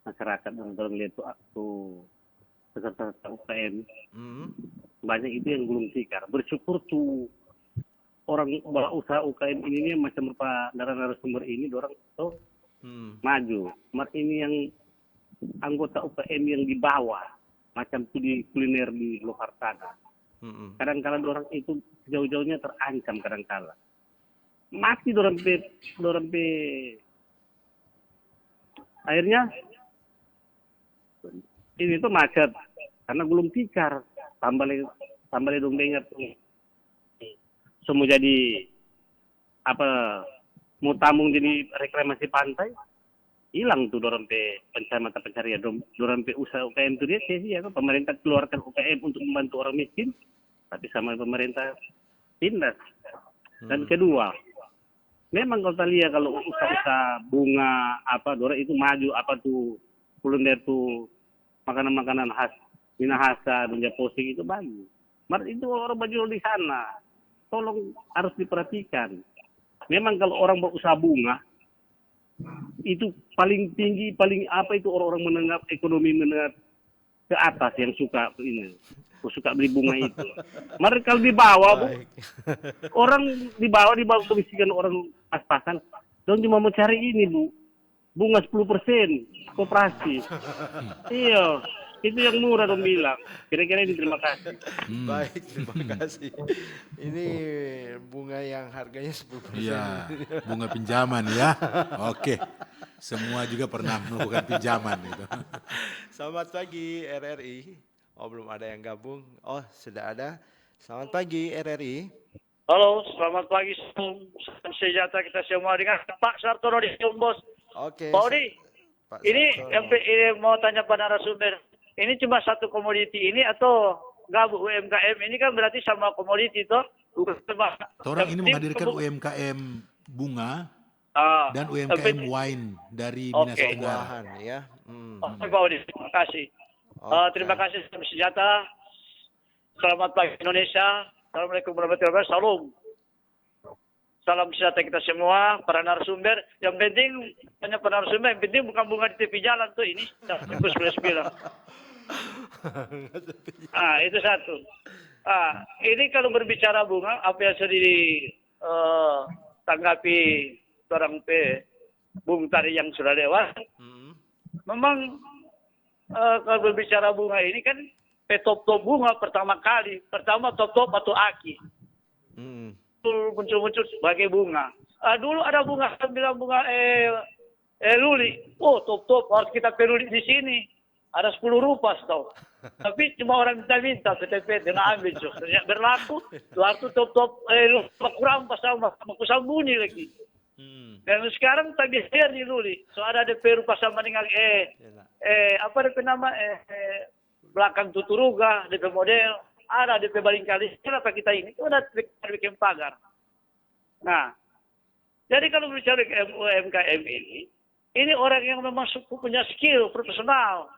masyarakat dan orang lihat tuh, tuh peserta U K M, Hmm. banyak itu yang gulung tikar. Bersyukur tuh orang berusaha U K M ini nih macam rupa narasumber ini, orang tuh Hmm. maju. Mar ini yang anggota U K M yang di bawah, macam tuh di kuliner di luar sana. Hmm. Kadang-kadang orang itu jauh-jauhnya terancam kadang-kala. Mati dorang pe, dorang pe. Akhirnya ini tuh macet karena gulung tikar. Tambah le, tambah le dong dengar tuh. Semua jadi apa, mau tambung jadi reklamasi pantai, hilang tuh dorang pe pencari mata pencarian, dor-, dorang pe usaha U K M tuh dia sia-sia tuh. Pemerintah keluarkan U K M untuk membantu orang miskin, tapi sama pemerintah tindas. Dan kedua, memang kalau kita lihat kalau usaha-usaha bunga apa, dorang itu maju apa tuh, kuliner tuh, makanan-makanan khas Minahasa, Dunja Posing itu bagus. Mar itu orang bajual di sana, tolong harus diperhatikan. Memang kalau orang berusaha bunga, itu paling tinggi, paling apa itu orang-orang menengah, ekonomi menengah ke atas yang suka ini, suka beli bunga itu. Mar kalau di bawah, Bu, Baik. orang di bawah, di bawah kemiskinan orang pas-pasan, dong cuma mau cari ini, Bu, bunga sepuluh persen koperasi. Iya, itu yang murah dong bilang. Kira-kira ini, terima kasih. Hmm. Baik, terima kasih. Ini bunga yang harganya sepuluh persen. Iya, bunga pinjaman ya. Oke. Semua juga pernah melakukan pinjaman gitu. Selamat pagi R R I. Oh, belum ada yang gabung. Oh, sudah ada. Selamat pagi R R I. Halo, selamat pagi, salam, salam sejahtera kita semua. Dengan Pak Sartono di Jombos. Oke. Pak Odi, Pak ini Sartono. yang pe-, ini mau tanya pada narasumber. Ini cuma satu komoditi ini atau gabung U M K M? Ini kan berarti sama komoditi toh? Bukan cuma Torang ini ini menghadirkan bu- U M K M bunga Ah, dan tapi- U M K M wine dari Oke. Minas Tenggara. Buahan ya. Hmm. Oke, Pak Odi, terima kasih. Oke. Eh, terima kasih, salam sejahtera. Selamat pagi, Indonesia. Assalamualaikum warahmatullahi wabarakatuh. Salam. Salam sejahtera kita semua, para narasumber. Yang penting, banyak para narasumber, yang penting bukan bunga di tepi jalan tuh ini. Yang Gus Flash bilang. Ah, itu satu. Ah, ini kalau berbicara bunga, apa yang sudah di, eh, tanggapi orang pe Bung tadi yang sudah lewat, Hmm. memang eh, kalau berbicara bunga ini kan pe top-top bunga pertama kali, pertama top-top atau aki. Hmm. Muncul-muncul sebagai bunga. Ah, dulu ada bunga, bilang bunga, eh, eh, luli. Oh, top-top, harus kita pe luli di sini. Ada sepuluh rupa, tau. Tapi cuma orang minta-minta, P T P, kena ambil, cok. Ternyata berlaku, waktu top-top, eh, lu kurang pas sama, sama kusambunyi lagi. Hmm. Dan sekarang tabiar di luli. So ada de pe rupa sama dengan, eh, Ya, nak. eh, apa de pe nama, eh, eh, belakang tuturuga, de pe model. ada di pe baling kali, kenapa kita ini? Itu ada bikin, bikin pagar. Nah, jadi kalau bicara ke M-, U M K M ini, ini orang yang memang su-, punya skill profesional.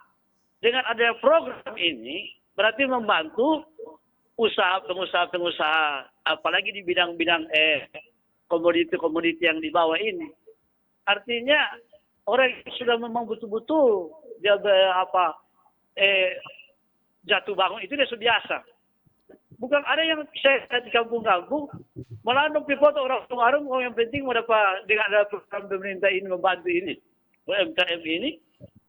Dengan ada program ini, berarti membantu usaha pengusaha-pengusaha, apalagi di bidang-bidang, eh, komoditi-komoditi yang di bawah ini. Artinya, orang yang sudah memang betul-betul dia be-, apa, eh, jatuh bangun itu dia sudah biasa. Bukan ada yang saya lihat di kampung-kampung, malah dong pi foto orang tua, orang yang penting mau dapat dengan ada program pemerintah ini membantu ini, U M K M ini,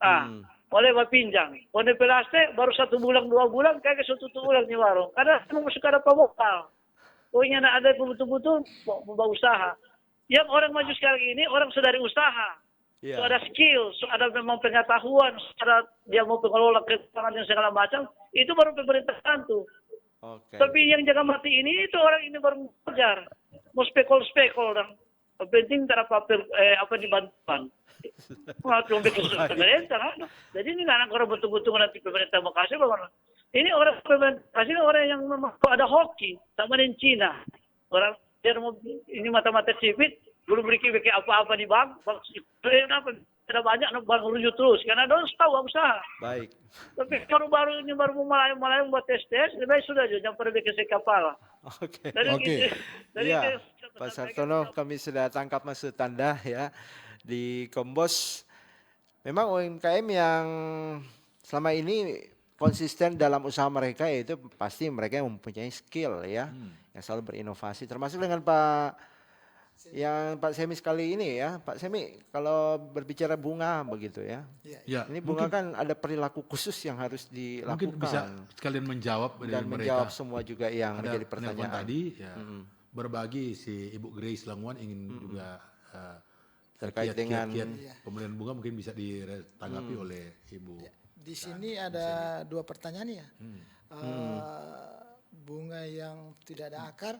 ah, Hmm. boleh bapinjang. Kone pelaste baru satu bulan, dua bulan, kage so tutu ulang ni warung. Karena memang suka ada pemodal. Pokoknya nak ada betul-betul mau, mau usaha. Yang orang maju sekarang ini, orang sudah dari usaha. Iya. So ada skill, so ada memang pengetahuan, so ada dia mau pengelola keuangan dan segala macam, itu baru pemerintah bantu. Oke. Tapi yang jaga mati ini, itu orang ini baru belajar. Mau spekol-spekol dang. Yang penting tak apa, eh, apa dibantuan. Mau cuma bikin pemerintah, kan? Jadi ini anak orang betul-betul nanti pemerintah mau kasih apa? Ini orang pemerintah kasih orang yang memang ada hoki, sama dengan Cina. Orang biar mau ini mata-mata sipit, belum bikin, bikin apa-apa di bank, bank, eh, apa, ada banyak no bank rujuk terus, karena dong tahu usaha. Baik. Tapi baru-baru ini baru mau malayang-malayang buat tes-tes, lebih baik sudah aja, jangan pada bikin sakit kepala. Oke. Dari Oke. gitu, dari Iya, itu, Pak Sartono, kami sudah tangkap maksud Anda ya, di Kombos. Memang U M K M yang selama ini konsisten dalam usaha mereka, yaitu pasti mereka yang mempunyai skill ya, Hmm. yang selalu berinovasi. Termasuk dengan Pak, yang Pak Semi sekali ini ya. Pak Semi, kalau berbicara bunga begitu ya. Iya, iya. Ya, Ini bunga mungkin kan ada perilaku khusus yang harus mungkin bisa dilakukan sekalian menjawab dari dan mereka. Menjawab semua juga yang Ada menjadi penelpon pertanyaan. tadi, ya. Mm-mm. Berbagi si Ibu Grace Languan ingin Mm-mm. juga, eh, Terkait kiat-kiat, dengan kiat Iya. pembelian bunga mungkin bisa ditanggapi Hmm. oleh Ibu Ya, di Tan, sini Ibu ada Seni. dua pertanyaan ya. Hmm. Eh, Hmm. bunga yang tidak ada akar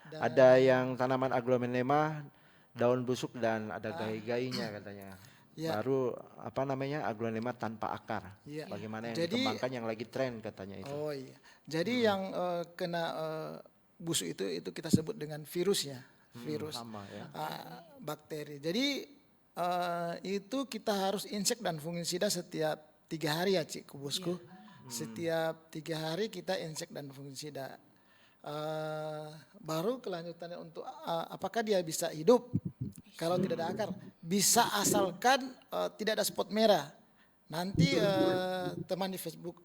dan Ada yang tanaman aglonema, daun busuk dan ada Ah. gai-gainya katanya. Ya. Baru, apa namanya, aglonema tanpa akar. Ya. Bagaimana yang Jadi dikembangkan yang lagi tren katanya itu. Oh iya. Jadi Hmm. yang, eh, kena, eh, busuk itu, itu kita sebut dengan virusnya, Hmm, virus, sama ya. ah, bakteri. Jadi, eh, itu kita harus insek dan fungisida setiap tiga hari ya, Cik, ku bosku. Iya. Hmm. Setiap tiga hari kita insek dan fungisida. Eh, baru kelanjutannya untuk, eh, apakah dia bisa hidup kalau tidak ada akar? Bisa asalkan, eh, tidak ada spot merah. Nanti, eh, teman di Facebook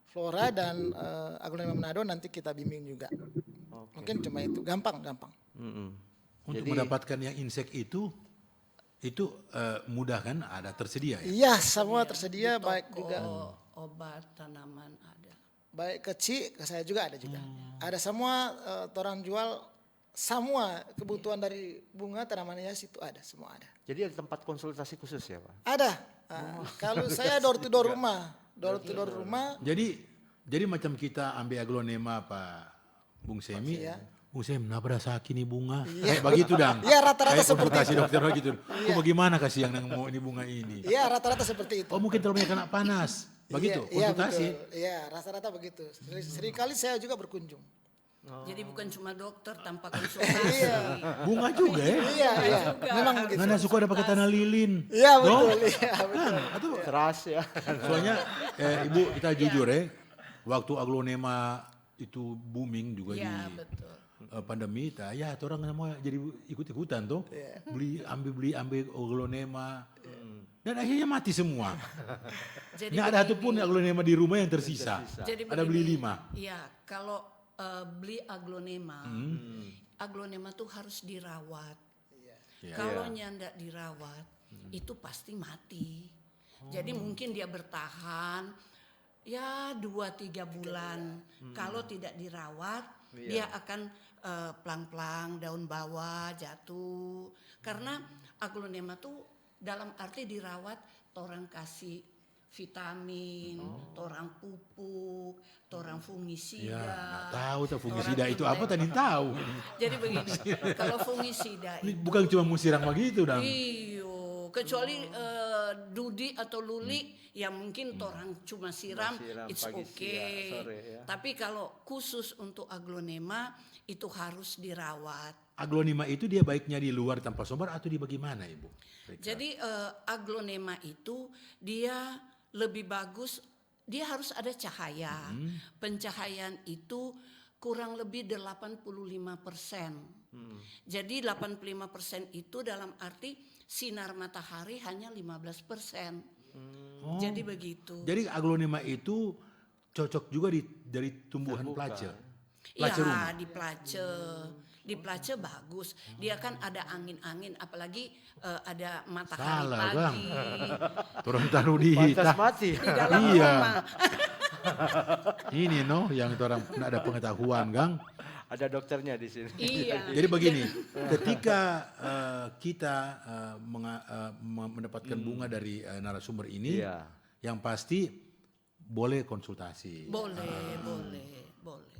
Flora dan, eh, Aglonema Manado nanti kita bimbing juga. Oke. Mungkin cuma itu, gampang, gampang. Mm-mm. Untuk Jadi mendapatkan yang insek itu, itu, eh, mudah kan? Ada tersedia ya? Iya, semua Iya, tersedia, di baik toko juga. obat tanaman ada. Baik kecil, ke saya juga ada juga. Hmm. Ada semua, eh, torang jual, semua kebutuhan Iya. dari bunga, tanaman hias itu ada, semua ada. Jadi ada tempat konsultasi khusus ya, Pak? Ada. Ah, Oh. kalau saya door to door Juga. rumah, door to door rumah. Jadi, jadi macam kita ambe aglonema, Pak Bung Semi, Iya. "Bung Sem, napa da saki ni bunga?" Iya. Kayak begitu dang. Iya, rata-rata Kayak seperti konsultasi itu. dokter begitu. Iya. "Kong bagaimana kasiang nang mo ini bunga ini?" Iya, rata-rata seperti itu. "Oh, mungkin terlalu banyak kena panas." Begitu, Iya, iya, konsultasi. betul. Iya, rata-rata begitu. Sering, sering kali saya juga berkunjung. Oh. Jadi bukan cuma dokter tanpa konsultasi. Iya. Bunga juga ya? Iya, iya. Juga. Memang begitu. Ngana suka ada pakai tanah lilin. Iya, No? betul. Iya, betul. Nah, itu Keras ya. Soalnya, eh, Ibu, kita Iya. jujur ya, waktu aglonema itu booming juga Iya, di, betul. eh, pandemi, ta, ya, orang semua jadi ikut-ikutan tuh. Iya. Beli, ambil, beli, ambil aglonema. Iya. Dan akhirnya mati semua. Jadi Nggak ada begini. satupun aglonema di rumah yang tersisa. Tersisa. Jadi Ada beli begini, lima. Iya, kalau, eh, beli aglonema, Hmm. aglonema tuh harus dirawat. Iya. Iya. Kalau Iya. nyanda dirawat, Hmm. itu pasti mati. Jadi Oh. mungkin dia bertahan, ya, dua, tiga bulan. Hmm. Kalau tidak dirawat, Iya. dia akan, eh, pelang-pelang daun bawah jatuh. Karena Hmm. aglonema tuh dalam arti dirawat, torang kasi vitamin, Oh. torang pupuk, torang Hmm. fungisida, Ya, nggak tahu tuh fungisida torang itu apa, intek. tadi tahu. Jadi begini, kalau fungisida Ini itu bukan cuma musirang begitu, dang. Iyo, kecuali, Hmm. eh, Dudi atau luli, ya mungkin torang cuma siram, it's okay. Tapi kalau khusus untuk aglonema, itu harus dirawat. Aglonema itu dia baiknya di luar tampa sobar atau di bagaimana, Ibu? Jadi, eh, aglonema itu dia lebih bagus, dia harus ada cahaya. Pencahayaan itu kurang lebih delapan puluh lima persen. Jadi, delapan puluh lima persen itu dalam arti sinar matahari hanya lima belas persen. Jadi begitu. Jadi aglonema itu cocok juga di, dari tumbuhan place. Place rumah. Iya, di place. Di place bagus. Dia kan ada angin-angin, apalagi, eh, ada matahari pagi. Salah, Bang. Torang taru di pantas mati. Di dalam rumah. Ini no, yang torang nda ada pengetahuan, Gang. Ada dokternya di sini. Iya. Jadi begini, ketika, eh, kita, eh, menga-, eh, me-, mendapatkan bunga dari, eh, narasumber ini, yang pasti boleh konsultasi. Boleh, boleh, boleh.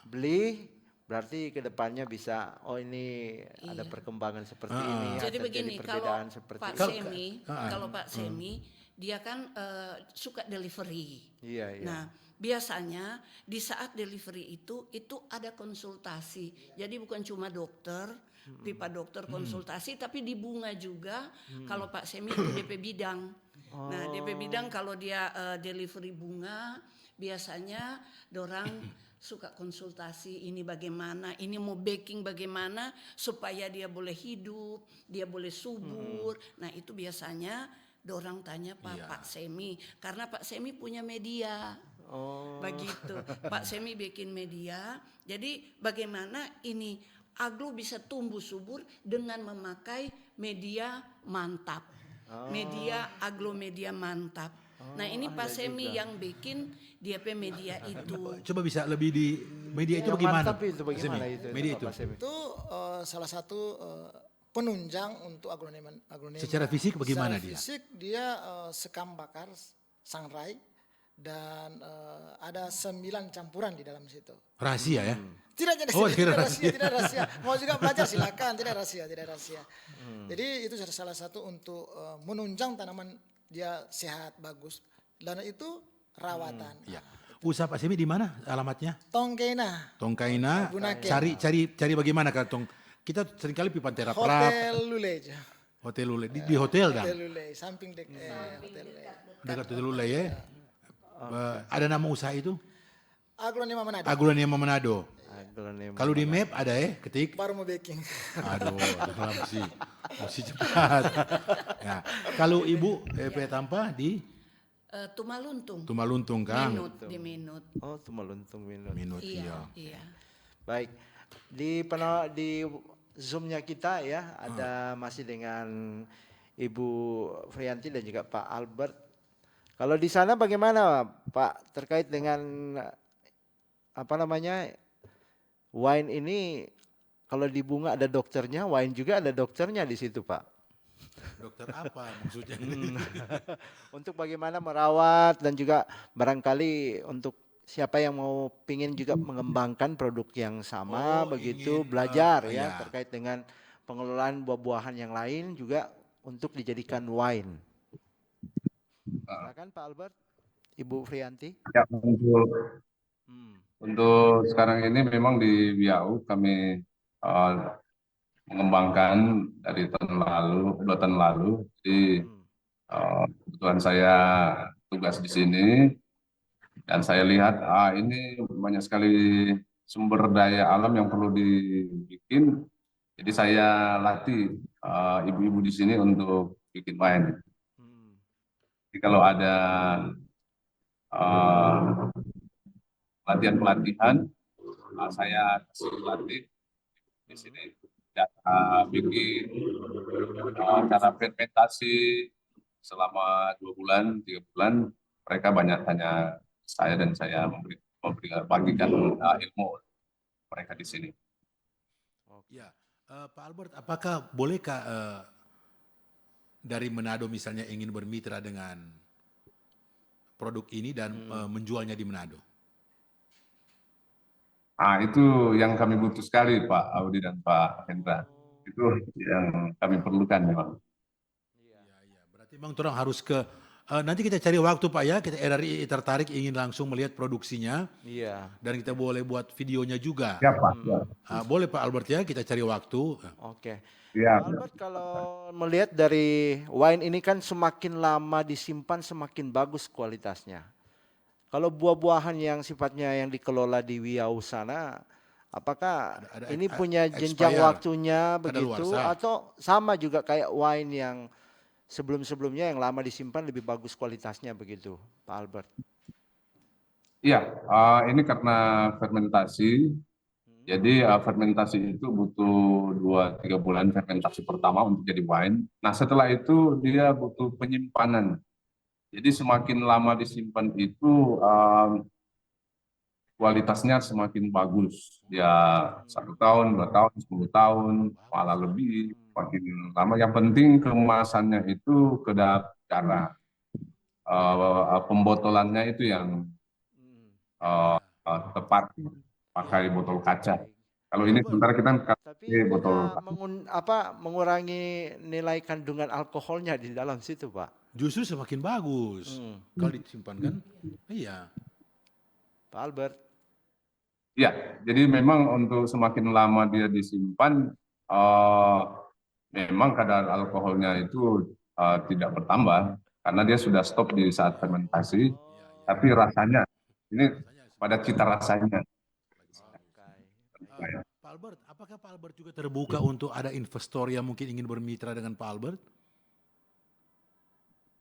Beli, berarti ke depannya bisa, oh, ini ada perkembangan seperti ini, jadi atau jadi begini, kalau perbedaan seperti Pak ini. Semi, kalau Pak Semi, dia kan, eh, suka delivery. Iya, iya. Nah, biasanya di saat delivery itu, itu ada konsultasi. Jadi bukan cuma dokter, pipa dokter konsultasi, tapi di bunga juga. Kalau Pak Semi itu D P bidang. Nah, D P bidang kalau dia, eh, delivery bunga, biasanya dorang suka konsultasi ini bagaimana, ini mau baking bagaimana supaya dia boleh hidup, dia boleh subur. Nah, itu biasanya dorang tanya pa Pak Semi, karena Pak Semi punya media. Oh. Begitu. Pak Semi bikin media. Jadi bagaimana ini aglo bisa tumbuh subur dengan memakai media mantap. Oh. Media aglo media mantap. Nah, ini Pak Semi yang bikin dia pe media itu. Coba bisa lebih di media itu bagaimana? Yang mantap itu bagaimana itu, Pak Semi? Media itu. Itu, eh, salah satu, eh, penunjang untuk aglonema, aglonema. Secara fisik bagaimana dia? Secara fisik dia, eh, sekam bakar, sangrai, dan, eh, ada sembilan campuran di dalam situ. Rahasia ya? Tidak, tidak, tidak rahasia, tidak rahasia. Mau juga belajar silakan, tidak rahasia, tidak rahasia. Jadi itu salah satu untuk, eh, menunjang tanaman dia sehat, bagus. Dan itu rawatan. Iya. Usaha Pak Semi di mana alamatnya? Tongkaina. Tongkaina. Bunaken. Cari, cari, cari bagaimana kalau tong-, kita seringkali pi Pantera Prap. Hotel Lule aja. Hotel Lule. Di, di hotel, dang? Hotel Lule, samping dek-, eh, Hotel Lule. Dekat Hotel Lule, ya? Eh, ada nama usaha itu? Aglonema Manado. Aglonema Manado. Aglonema Manado. Kalau di map ada, eh, ketik. Baru mau baking. Aduh, aduh, mesti, mesti cepat. Ya. Kalau Ibu, eh, pe tampa di? Eh, Tumaluntung. Tumaluntung, kang? Minut, di Minut. Oh, Tumaluntung, Minut. Minut, iya, iya. Baik. Di pena-, di Zoom-nya kita ya, ada masih dengan Ibu Frianti dan juga Pak Albert. Kalau di sana bagaimana, Pak, terkait dengan, apa namanya, wine ini, kalau di bunga ada dokternya, wine juga ada dokternya di situ, Pak. Dokter apa maksudnya? Hmm. Untuk bagaimana merawat dan juga barangkali untuk siapa yang mau pingin juga mengembangkan produk yang sama, oh, begitu, ingin, belajar, eh, ya, iya, terkait dengan pengelolaan buah-buahan yang lain juga untuk dijadikan wine. Ah. Silakan, Pak Albert, Ibu Frianti. Ya, untuk, hmm, untuk sekarang ini memang di Biau kami, eh, mengembangkan dari tahun lalu, dua tahun lalu. Jadi, hmm, eh, kebetulan saya tugas di sini dan saya lihat, ah, ini banyak sekali sumber daya alam yang perlu dibikin. Jadi saya latih, eh, ibu-ibu di sini untuk bikin wine. Hmm. Jadi kalau ada, eh, latihan-pelatihan, eh, saya kasih latih di sini. Ya, eh, bikin, eh, cara fermentasi selama dua bulan, tiga bulan, mereka banyak tanya saya dan saya memberi, memberi, bagikan, eh, ilmu mereka di sini. Oke. Ya, eh, Pak Albert, apakah bolehkah, eh, dari Manado misalnya ingin bermitra dengan produk ini dan, hmm, eh, menjualnya di Manado? Ah, itu yang kami butuh sekali, Pak Audi dan Pak Hendra. Itu yang kami perlukan memang. Iya. Iya, iya. Berarti Memang orang harus ke, eh, nanti kita cari waktu, Pak, ya, kita R R I tertarik ingin langsung melihat produksinya. Iya. Dan kita boleh buat videonya juga. Ya, Pak. Ya. Ah, boleh, Pak Albert, ya, kita cari waktu. Oke. Ya. Pak Albert, kalau melihat dari wine ini kan semakin lama disimpan semakin bagus kualitasnya. Kalau buah-buahan yang sifatnya yang dikelola di Wiau sana, apakah Ada- ada- ini a- punya expire, jenjang waktunya begitu kadaluarsa. Atau sama juga kayak wine yang sebelum-sebelumnya yang lama disimpan lebih bagus kualitasnya begitu, Pak Albert? Iya, eh, ini karena fermentasi. Jadi eh, fermentasi itu butuh dua tiga bulan fermentasi pertama untuk jadi wine. Nah, setelah itu dia butuh penyimpanan. Jadi semakin lama disimpan itu eh, kualitasnya semakin bagus. Ya satu tahun, dua tahun, sepuluh tahun, malah lebih, makin lama. Yang penting kemasannya itu ke dalam cara eh, pembotolannya itu yang eh, eh, tepat, pakai botol kaca. Kalau ini sementara kita Tapi pakai botol bukannya mengun, apa mengurangi nilai kandungan alkoholnya di dalam situ, Pak? Justru semakin bagus Hmm. kalau disimpan, kan? Iya. Pak Albert. Ya, jadi memang untuk semakin lama dia disimpan, eh, memang kadar alkoholnya itu eh, tidak bertambah karena dia sudah stop di saat fermentasi. Tapi rasanya ini pada cita rasanya. Oke. Eh, Pak Albert, apakah Pak Albert juga terbuka untuk ada investor yang mungkin ingin bermitra dengan Pak Albert?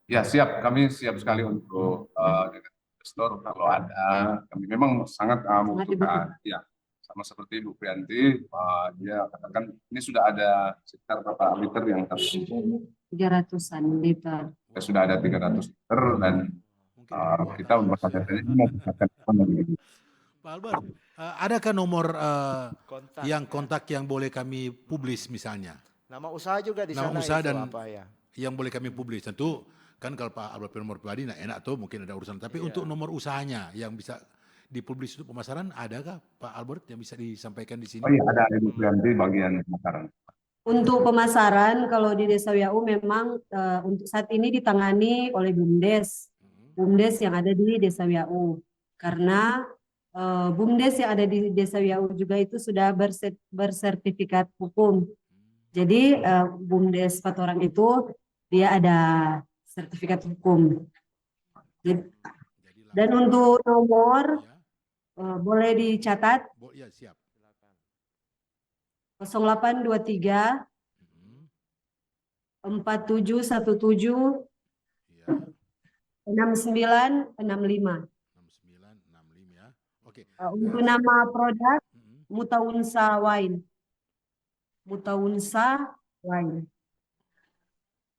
Ya, siap. Kami siap sekali untuk eh, dengan investor kalau ada. Kami memang sangat eh, membutuhkan. Ya, sama seperti Bu Prianti, eh, dia katakan ini sudah ada sekitar berapa liter yang tersedia. Tiga ratusan liter. Kita sudah ada tiga ratus liter dan Mungkin eh, dua kita tahun untuk sudah. Ini mau akan apa lagi? Pak Albert, eh, adakah nomor eh, Kontak. yang kontak yang boleh kami publis misalnya? Nama usaha juga di Nama sana usaha itu dan apa ya? Yang boleh kami publis. Tentu kan kalau Pak Albert punya nomor pribadi, nah enak tuh, mungkin ada urusan. Tapi Iya. Untuk nomor usahanya yang bisa dipublis untuk pemasaran, adakah Pak Albert yang bisa disampaikan di sini? Oh iya, ada Ibu Prianti bagian pemasaran. Untuk pemasaran, kalau di Desa Wiau memang eh, untuk saat ini ditangani oleh BUMDes. Hmm. BUMDes yang ada di Desa Wiau. Karena eh, BUMDes yang ada di Desa Wiau juga itu sudah berse- bersertifikat hukum. Jadi eh, BUMDes Patorang itu dia ada sertifikat hukum. Jadi, Jadi dan langsung, untuk nomor ya, eh, boleh dicatat bo- ya, siap. kosong delapan dua tiga Hmm. empat tujuh satu tujuh Ya, enam sembilan enam lima. Enam sembilan enam lima ya. Oke. Eh, untuk nama produk Hmm. Mutaunsa Wine. Mutaunsa Wine.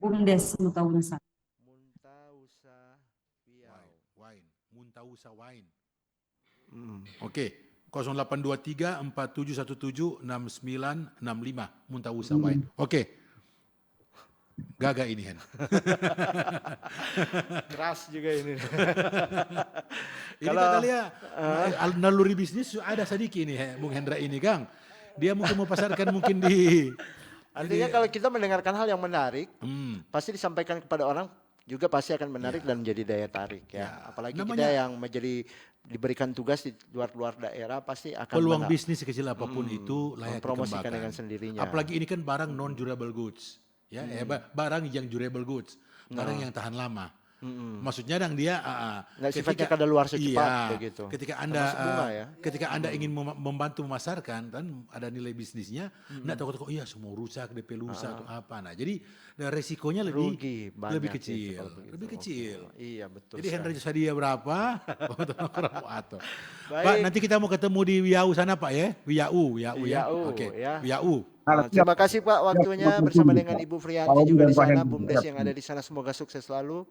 BUMDes Mutaunsa. Muntausa Piau. Wine, wine, Muntausa wine. Mm. Oke, kosong delapan dua tiga empat tujuh satu tujuh enam sembilan enam lima, Muntausa wine. Oke. Gaga ini, Hen. Keras juga ini. Ini kalau kata lia, eh, naluri bisnis su- ada sadiki ini, he, Bung Hendra ini, Kang. Dia mungkin mau pasarkan mungkin di. Artinya kalau kita mendengarkan hal yang menarik, Hmm. pasti disampaikan kepada orang juga pasti akan menarik dan menjadi daya tarik ya. Ya. Apalagi Namanya kita yang menjadi diberikan tugas di luar-luar daerah pasti akan Peluang mena- bisnis kecil apapun Hmm, itu layak mempromosikan dikembangkan. Dengan sendirinya. Apalagi ini kan barang non durable goods. Ya, eh, ba- barang yang durable goods. Barang yang tahan lama. Mm-mm. Maksudnya dang dia ah, ah, Nggak sifatnya kadaluarsa cepat iya, begitu. Ketika Termasuk Anda bunga, ah, ya. Ketika Anda ingin mem- membantu memasarkan kan ada nilai bisnisnya, nggak takut kok iya semua rusak, D P rusak atau apa. Nah, jadi nah, resikonya lebih Rugi banyak lebih itu kecil, kalau begitu. lebih Oke. kecil. Iya, betul Jadi sekali. Hendra sadia berapa? Orang mau atur. Baik. Pak, nanti kita mau ketemu di Wiau sana, Pak, ya? Wiau, Wiau, ya. Wiau, Oke. Ya. Wiau. Nah, terima kasih Pak waktunya bersama dengan Ibu Frianti juga di sana, BUMDes yang ada di sana, semoga sukses selalu.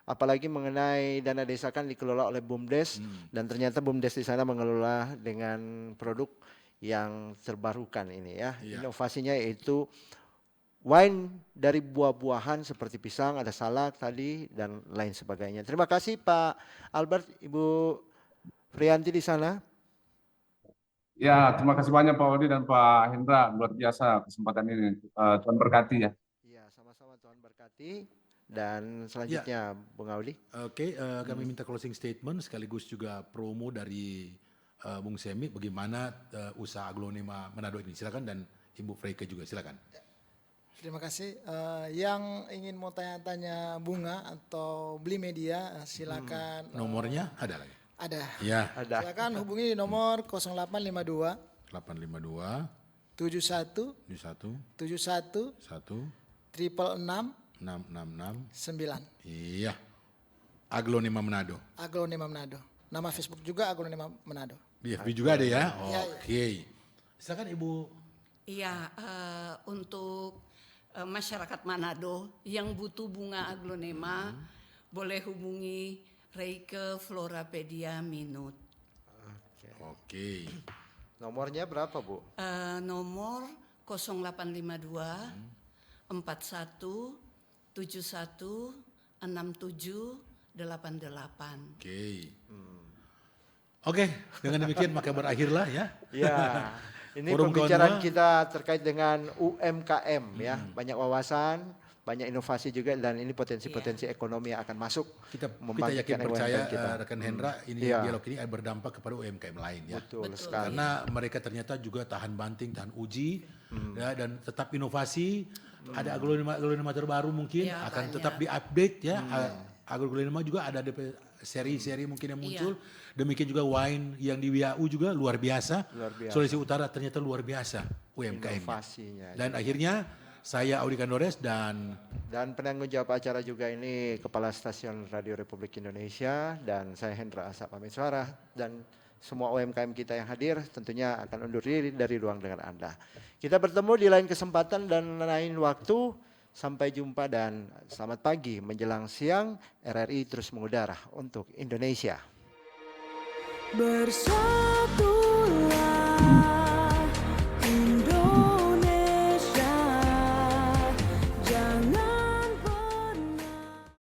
Apalagi mengenai dana desa kan dikelola oleh BUMDes dan ternyata BUMDes di sana mengelola dengan produk yang terbarukan ini ya. Iya. Inovasinya yaitu wine dari buah-buahan seperti pisang, ada salak tadi dan lain sebagainya. Terima kasih Pak Albert, Ibu Frianti di sana. Ya, terima kasih banyak Pak Odi dan Pak Hendra, luar biasa kesempatan ini. Eh, Tuhan berkati ya. Iya, sama-sama Tuhan berkati. Dan selanjutnya, Bung Audi. Oke, eh, kami minta closing statement sekaligus juga promo dari, eh, Bung Semi, bagaimana, eh, usaha Aglonema Manado ini. Silakan, dan Ibu Freike juga, silakan. Terima kasih. Eh, yang ingin mau tanya-tanya Bunga atau beli media, eh, silakan, eh, Nomornya ada lagi? Ada. Ya. Ada. Silakan hubungi di nomor kosong delapan lima dua Delapan lima dua tujuh satu tujuh satu tujuh satu satu triple enam enam enam enam sembilan. Iya. Aglonema Manado. Aglonema Manado. Nama Facebook juga Aglonema Manado. Di F B juga ada ya? Iya, iya. Oke. Silakan Ibu. Iya, eh, untuk, eh, masyarakat Manado yang butuh bunga aglonema, boleh hubungi Reike Florapedia Minut. Oke. Oke. Nomornya berapa, Bu? Eh, nomor kosong delapan lima dua, empat satu tujuh satu enam tujuh delapan delapan. Oke. Oke, dengan demikian maka berakhirlah ya. Ya, ini Forum pembicaraan Kawan Mua. Kita terkait dengan U M K M ya. Banyak wawasan, banyak inovasi juga, dan ini potensi-potensi ekonomi yang akan masuk. Kita, kita membangkitkan yakin, percaya, U M K M kita. Eh, rekan Hendra, ini dialog ini berdampak kepada U M K M lain ya. Betul sekali. Karena mereka ternyata juga tahan banting, tahan uji, ya, dan tetap inovasi. Ada aglonema, aglonema terbaru mungkin akan tetap diupdate ya. A-, aglonema juga ada depe seri-seri mungkin yang muncul. Demikian juga wine yang di W A U juga luar biasa. Luar biasa. Sulawesi Utara ternyata luar biasa U M K M-nya. Inovasinya. Dan akhirnya saya Audi Kandores dan penanggung jawab acara juga ini Kepala Stasiun Radio Republik Indonesia, dan saya Hendra Asa pamit suara, dan semua U M K M kita yang hadir tentunya akan undur diri dari ruang dengar Anda. Kita bertemu di lain kesempatan dan lain waktu. Sampai jumpa dan selamat pagi menjelang siang. R R I terus mengudara untuk Indonesia. Bersatulah.